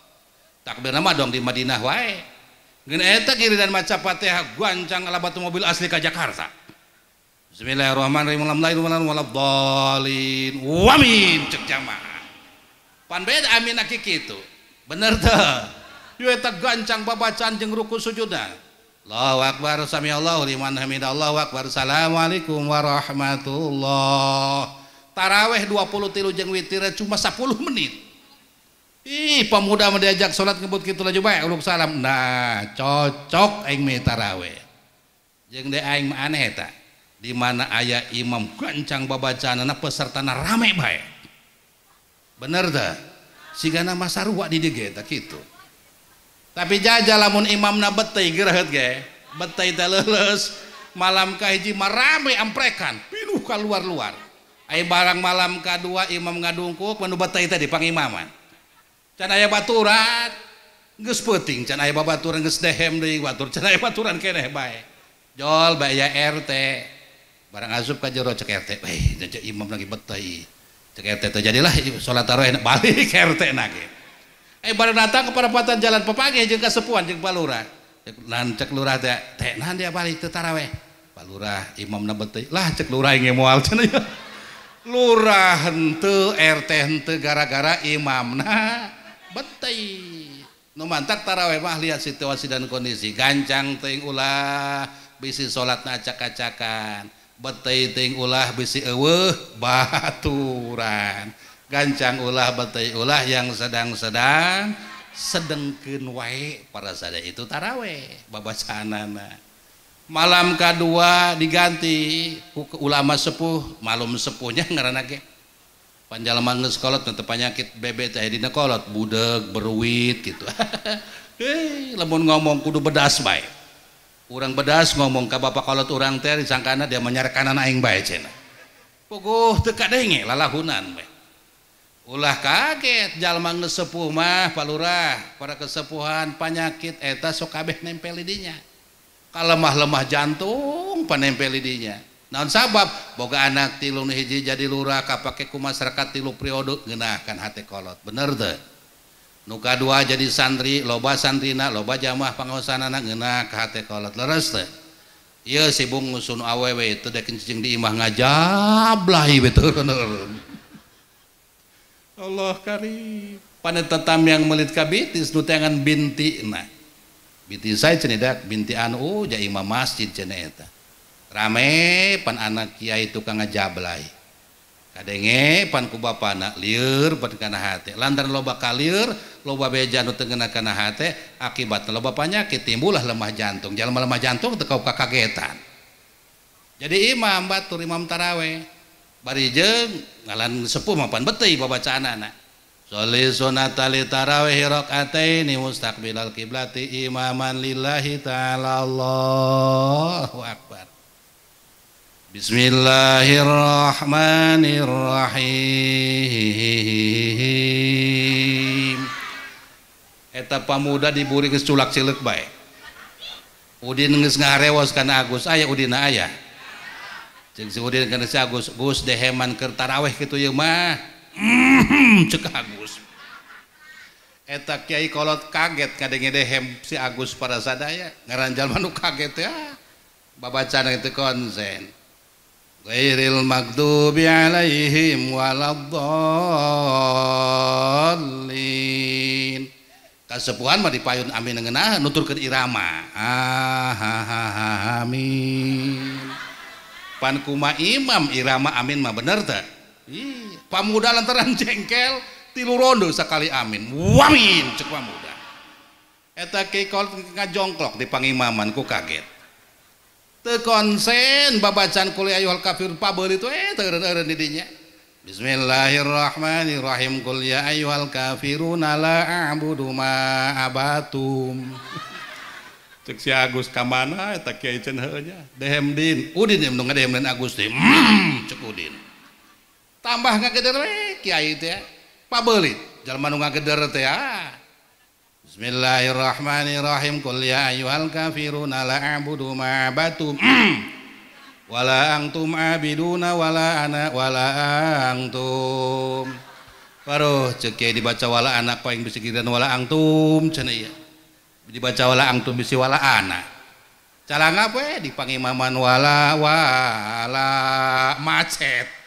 Takbirna mah dong di Madinah wae. Ngeun eta giliran maca Fatihah gancang alabat mobil asli ka Jakarta. Bismillahirrahmanirrahim. Alhamdulillah waladdallin. Wamin cek jamaah. Pan beda amin aki kitu. Bener teu? Yu eta gancang babacaan jeung ruku sujudna. Allahu akbar sami Allahu liman hamidah Allahu akbar assalamualaikum warahmatullah. Taraweh 23 jeung witir cuma 10 menit. Ih, pemuda mah diajak salat ngebut kitu laju bae uluk salam. Nah, cocok aing mah taraweh. Jeung de aing mah aneh eta. Di mana aya imam gancang babacaanana pesertana rame bae. Bener teh? Sigana mah sarua di dieu ge eta kitu. Tapi jajal lamun imamna betei gerehet ge, betei teh leuleus, malam kahiji mah rame amprekan, pinuh ka luar-luar. Aya barang malam kadua imam ngadungkuk manu betei teh di pangimaman. Can aya baturan geus peuting, can aya babaturan geus dehem deui batur, can aya baturan keneh bae. Jol bae aya RT. Barang asup ka jero cek RT, "Weh, imam lagi betei." Cek RT teh jadilah salat tarawih balik RT na ge. Barang datang ke perapatan jalan papanggih jeung kasepuhan jeung Pak Lurah. Lan cek lurah teh, teh nahan dia balik teu taraweh. Pak Lurah imamna betei. Lah cek lurah ge moal cenah ya. Lurah henteu, RT henteu gara-gara imamna betei. Nu mantak taraweh mah lihat situasi dan kondisi. Gancang teuing ulah bisi salatna acak-acakan. Betei teuing ulah bisi eueuh baturan. Gancang ulah betei ulah yang sedang-sedang sedengkeun wae para sada itu taraweh babacaanana. Malam kadua diganti ku ulama sepuh, malum sepuhnya ngaranna ge. Panjalma geus kolot teu panyakit bebe teh dina kolot budeg beruit gitu. Hei, lamun ngomong kudu bedas bae. Urang bedas ngomong ka bapak kolot urang teh disangkana dia menyarekanan aing bae cenah. Puguh teu kadenge lalahunan bae. Ulah kaget jalma geus sepuh mah Pak Lurah, para kesepuhan panyakit eta sok kabeh nempel di dinya. Kalemah-lemah jantung panempel di dinya. Naon sabab boga anak tilu nu hiji jadi lurah kapake ku masyarakat tilu periode ngeunahkan hate kolot. Bener teu? Nu kadua jadi santri, loba santrina, loba jamaah pangaosanana ngeunah ka hate kolot. Leres teu? Ieu sibung ngusun awewe teu dek cicing di imah ngajablah ieu teu. Allah karim. Panetetam yang melit kabitis nu teangan bintina. Binti saya cenah dak binti anu ja imam masjid cenah eta. Rame pan anak kiai tukang ngajablay. Kadenge pan ku bapana lieur pan kana hate. Lantaran loba kalieur, loba beja nu teu ngeunah kana hate, akibatna loba panyakit timbullah lemah jantung. Jalma lemah jantung teu kakagetan. Jadi imam batur imam taraweh. Bari jeung ngalan sepuh mah pan betei babacaanana. Sholli sunata li tarawih rakaataini mustaqbilal qiblati imaman lillahi ta'ala. Allahu akbar. Bismillahirrahmanirrahim. Eta pamuda diburi geus culak cileuk bae. Udin geus ngaharewos kana Agus, aya Udina aya. Cek si Udin kana si Agus, Gus deheman keur taraweh kitu ieu mah. Cek Agus. Eta kiai kolot kaget kadenge dehem si Agus para sadaya, ngaran jalma nu kaget ya. Babacana itu konsen. Ghairil maghdubi alaihim waladdallin. Kasepuhan mah dipayun amin ngeunah nuturkeun irama. Amin. Pan kuma imam irama amin mah bener teh. Ih, pamuda lantaran jengkel tilu rondo sakali amin. Wamin cek pamuda. Eta kiai kolot ngajongklok di pangimaman ku kaget. Teu konsen babacaan qul ya ayyuhal kafirun pabeuli teh teu eureun-eureun di dinya. Bismillahirrahmanirrahim. Qul ya ayyuhal kafirun la a'budu ma abatum. Cek si Agus ka mana eta kiai cenah heuh nya. Dehem din. Udin nu ngadehem dan Agus teh. Cek Udin. Tambah ngageder we kiai teh. Pabeuli jalma nu ngageder teh ah. Bismillahirrahmanirrahim. Qul ya ayyuhal kafirun la a'budu ma abatum wala antum abiduna wala ana wala antum. Baruh cek kiai dibaca wala anak paing bisi giliran wala antum cenah ieu. Dibaca wala antum bisi wala ana. Calangap we di pangimaman wala wala macet.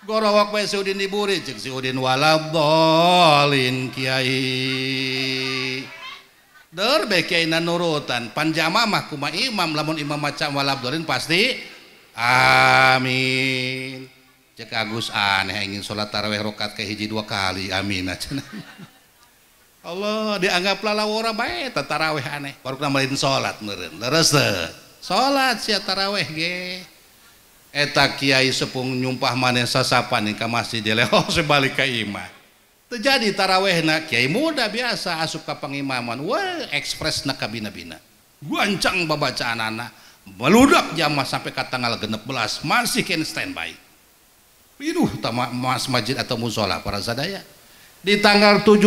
Gorowok we si Udin diburi cek si Udin wala dhalin kiai. Der bae kiaina nurutan pan jamaah mah kumaha imam lamun imam maca walabdolin pasti amin. Cek Agus aneh ingin sholat tarawih rokat ke hiji dua kali amin cenah. Allah dianggap lalawora bae tarawih aneh baru nambahin sholat meureun leres teu salat sia tarawih ge eta kiai sepung nyumpah maneh sasapan ka masjid leho sebalik ka imah. Terjadi tarawehna kiai muda biasa asup ka pangimaman wah ekspresna ka bina-bina gancang babacaan anak meludak jamaah sampai ka tanggal 16 masih ken standby piduh tama mas masjid atau musola para sadaya di tanggal 17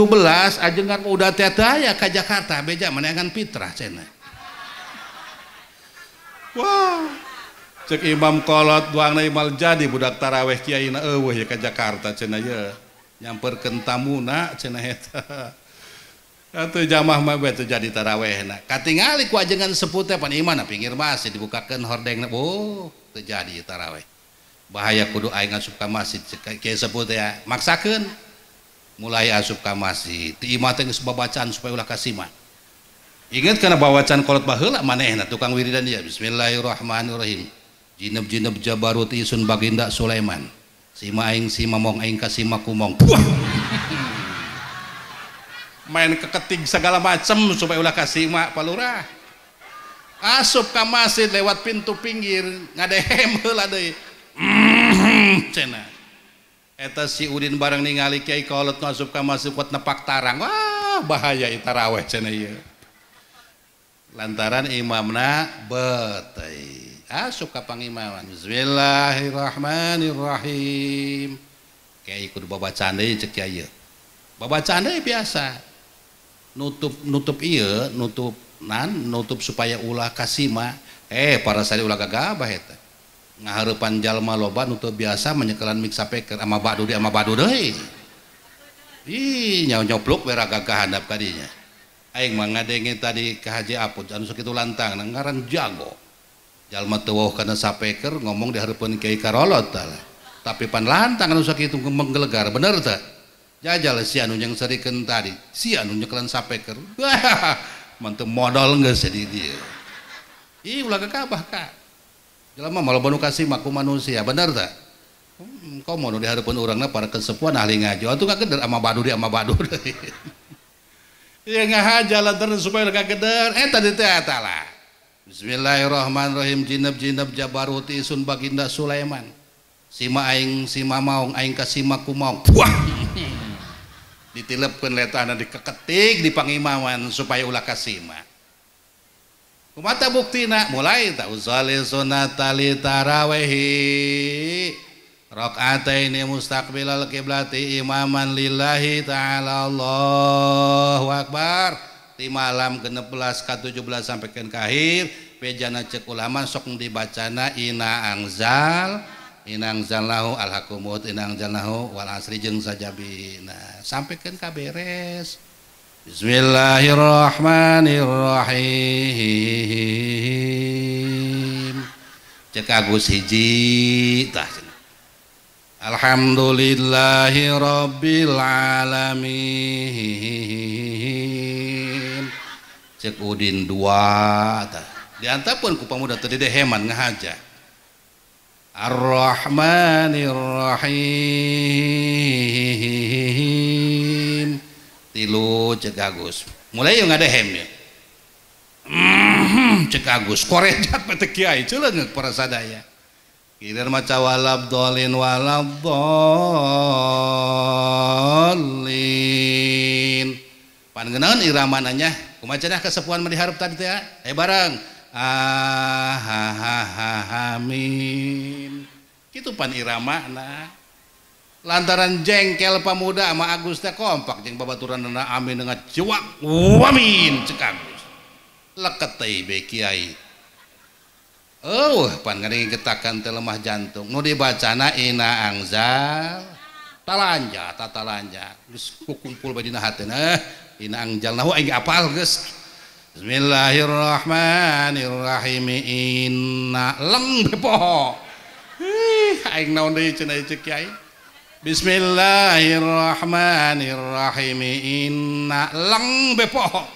ajengan udah teh aya ka Jakarta beja meneangan fitrah cenah. Wah cek imam kolot duangna imal jadi budak taraweh kiaina eueuh ya ka Jakarta cenah ye nyamperkeun tamuna cenah eta atuh jamaah mah bae teu jadi tarawehna katingali ku ajengan sepuh teh pan imahna pinggir masjid dibukakeun hordengna oh teu jadi taraweh bahaya kudu aing asup ka masjid kiai sepuh teh maksakeun mulai asup ka masjid ti imah teh geus babacaan supaya ulah kasima inget kana bawacaan kolot baheula manehna tukang wiridan dia bismillahirrahmanirrahim jineb-jineb jabarut isun baginda Sulaiman sima aing sima mong aing kasima kumong. Wah. Main keketing segala macem supaya ulah kasima palurah. Asup ka masjid lewat pintu pinggir ngadehem heula deui. Cenah. Eta si Udin bareng ningali kiai kolot nu asup ka masjid kuat nepak tarang. Wah, bahaya ieu taraweh cenah ieu. Lantaran imamna betei. Asup ka pangimaman bismillahirrahmanirrahim kiai kudu babacaan deui cek kiai babacaan deui biasa nutup nutup ieu nutup nan nutup supaya ulah kasima para sari ulah gagabah eta ngahareupan jalma loba nutup biasa menyekelan mik sapeker ama badu di ama badu deui ih nyaw-nyopluk we gagah handap kadinya aing mah ngadenge tadi ka Haji Aput anu sakitu lantang ngaran jago jalma teu wauh kana sapeker ngomong di hareupeun kiai karolot tah tapi pan lantang anu sakitu menggelegar bener teh jajal si anu yang serikeun tadi si anu nyekelan sapeker manteu modal geus di dieu ih ulah gagabah ka jelema mah loba nu kasih ku manusia bener teh komo nu di hareupeun urangna para kesepuhan ahli ngaji atuh kageder ama badu di ama badu ieu ngahaja lantaran supaya kageder eta tadi teh eta lah bismillahirrahmanirrahim jineb-jineb jabarut isun baginda Sulaiman sima aing sima maung aing kasima kumaung wah ditilepkeun letahna dikeketik di pangimaman supaya ulah kasima kumata buktina mulai ta usolli sunnata li tarawehi rakaataini mustaqbilal qiblati imaman lillahi ta'ala Allahu akbar di malam 16 ka 17 sampai ke akhir bejana cek ulama sok dibacana ina angzal ina angzalnahu alhakumut ina angzalnahu wal asri jeung sajabina sampaikan ka beres bismillahirrahmanirrahim cek Agus hiji tah alhamdulillahi rabbil alamin cek Udin dua tah diantapun ku pamuda teu dideheman ngahaja Ar-Rahmanir-Rahim tilu cek Agus mulai yeuh ngadehem ya cek Agus korejat teh kiai ceuleung para sadaya gilir maca walabdolin walabdolin pan ngeunaheun iramana nya kumaha cenah kasepuhan mah dihareup tadi teh bareng ah ha ha ha amin kitu pan iramana lantaran jengkel pamuda sama Agus teh kompak jeung babaturanna amin dengan cuak amin cek Agus leket teh be kiai eueuh pan ngadenge getakan teh lemah jantung nu dibacana ina angzal talanja tatalanja geus kukumpul bae dina hatena ina angjalnahu aing apal geus bismillahirrahmanirrahim inna leng bepoho ih aing naon deui cenah cek kiai bismillahirrahmanirrahim inna leng bepoho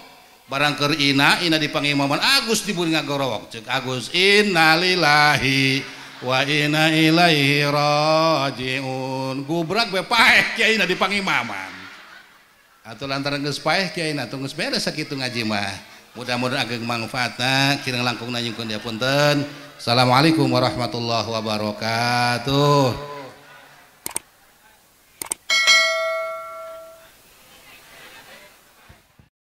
Barang keur ina ina di pangimaman Agus diburi ngagorowok cek Agus innalillahi wa inna ilaihi rajiun. Gubrak we paeh kiai na di pangimaman. Atuh lantaran geus paeh kiai na tong geus beres sakitu ngaji mah. Mudah-mudahan ageng manfaatna kirang langkung nanyungkeun diapunten. Assalamualaikum warahmatullahi wabarakatuh.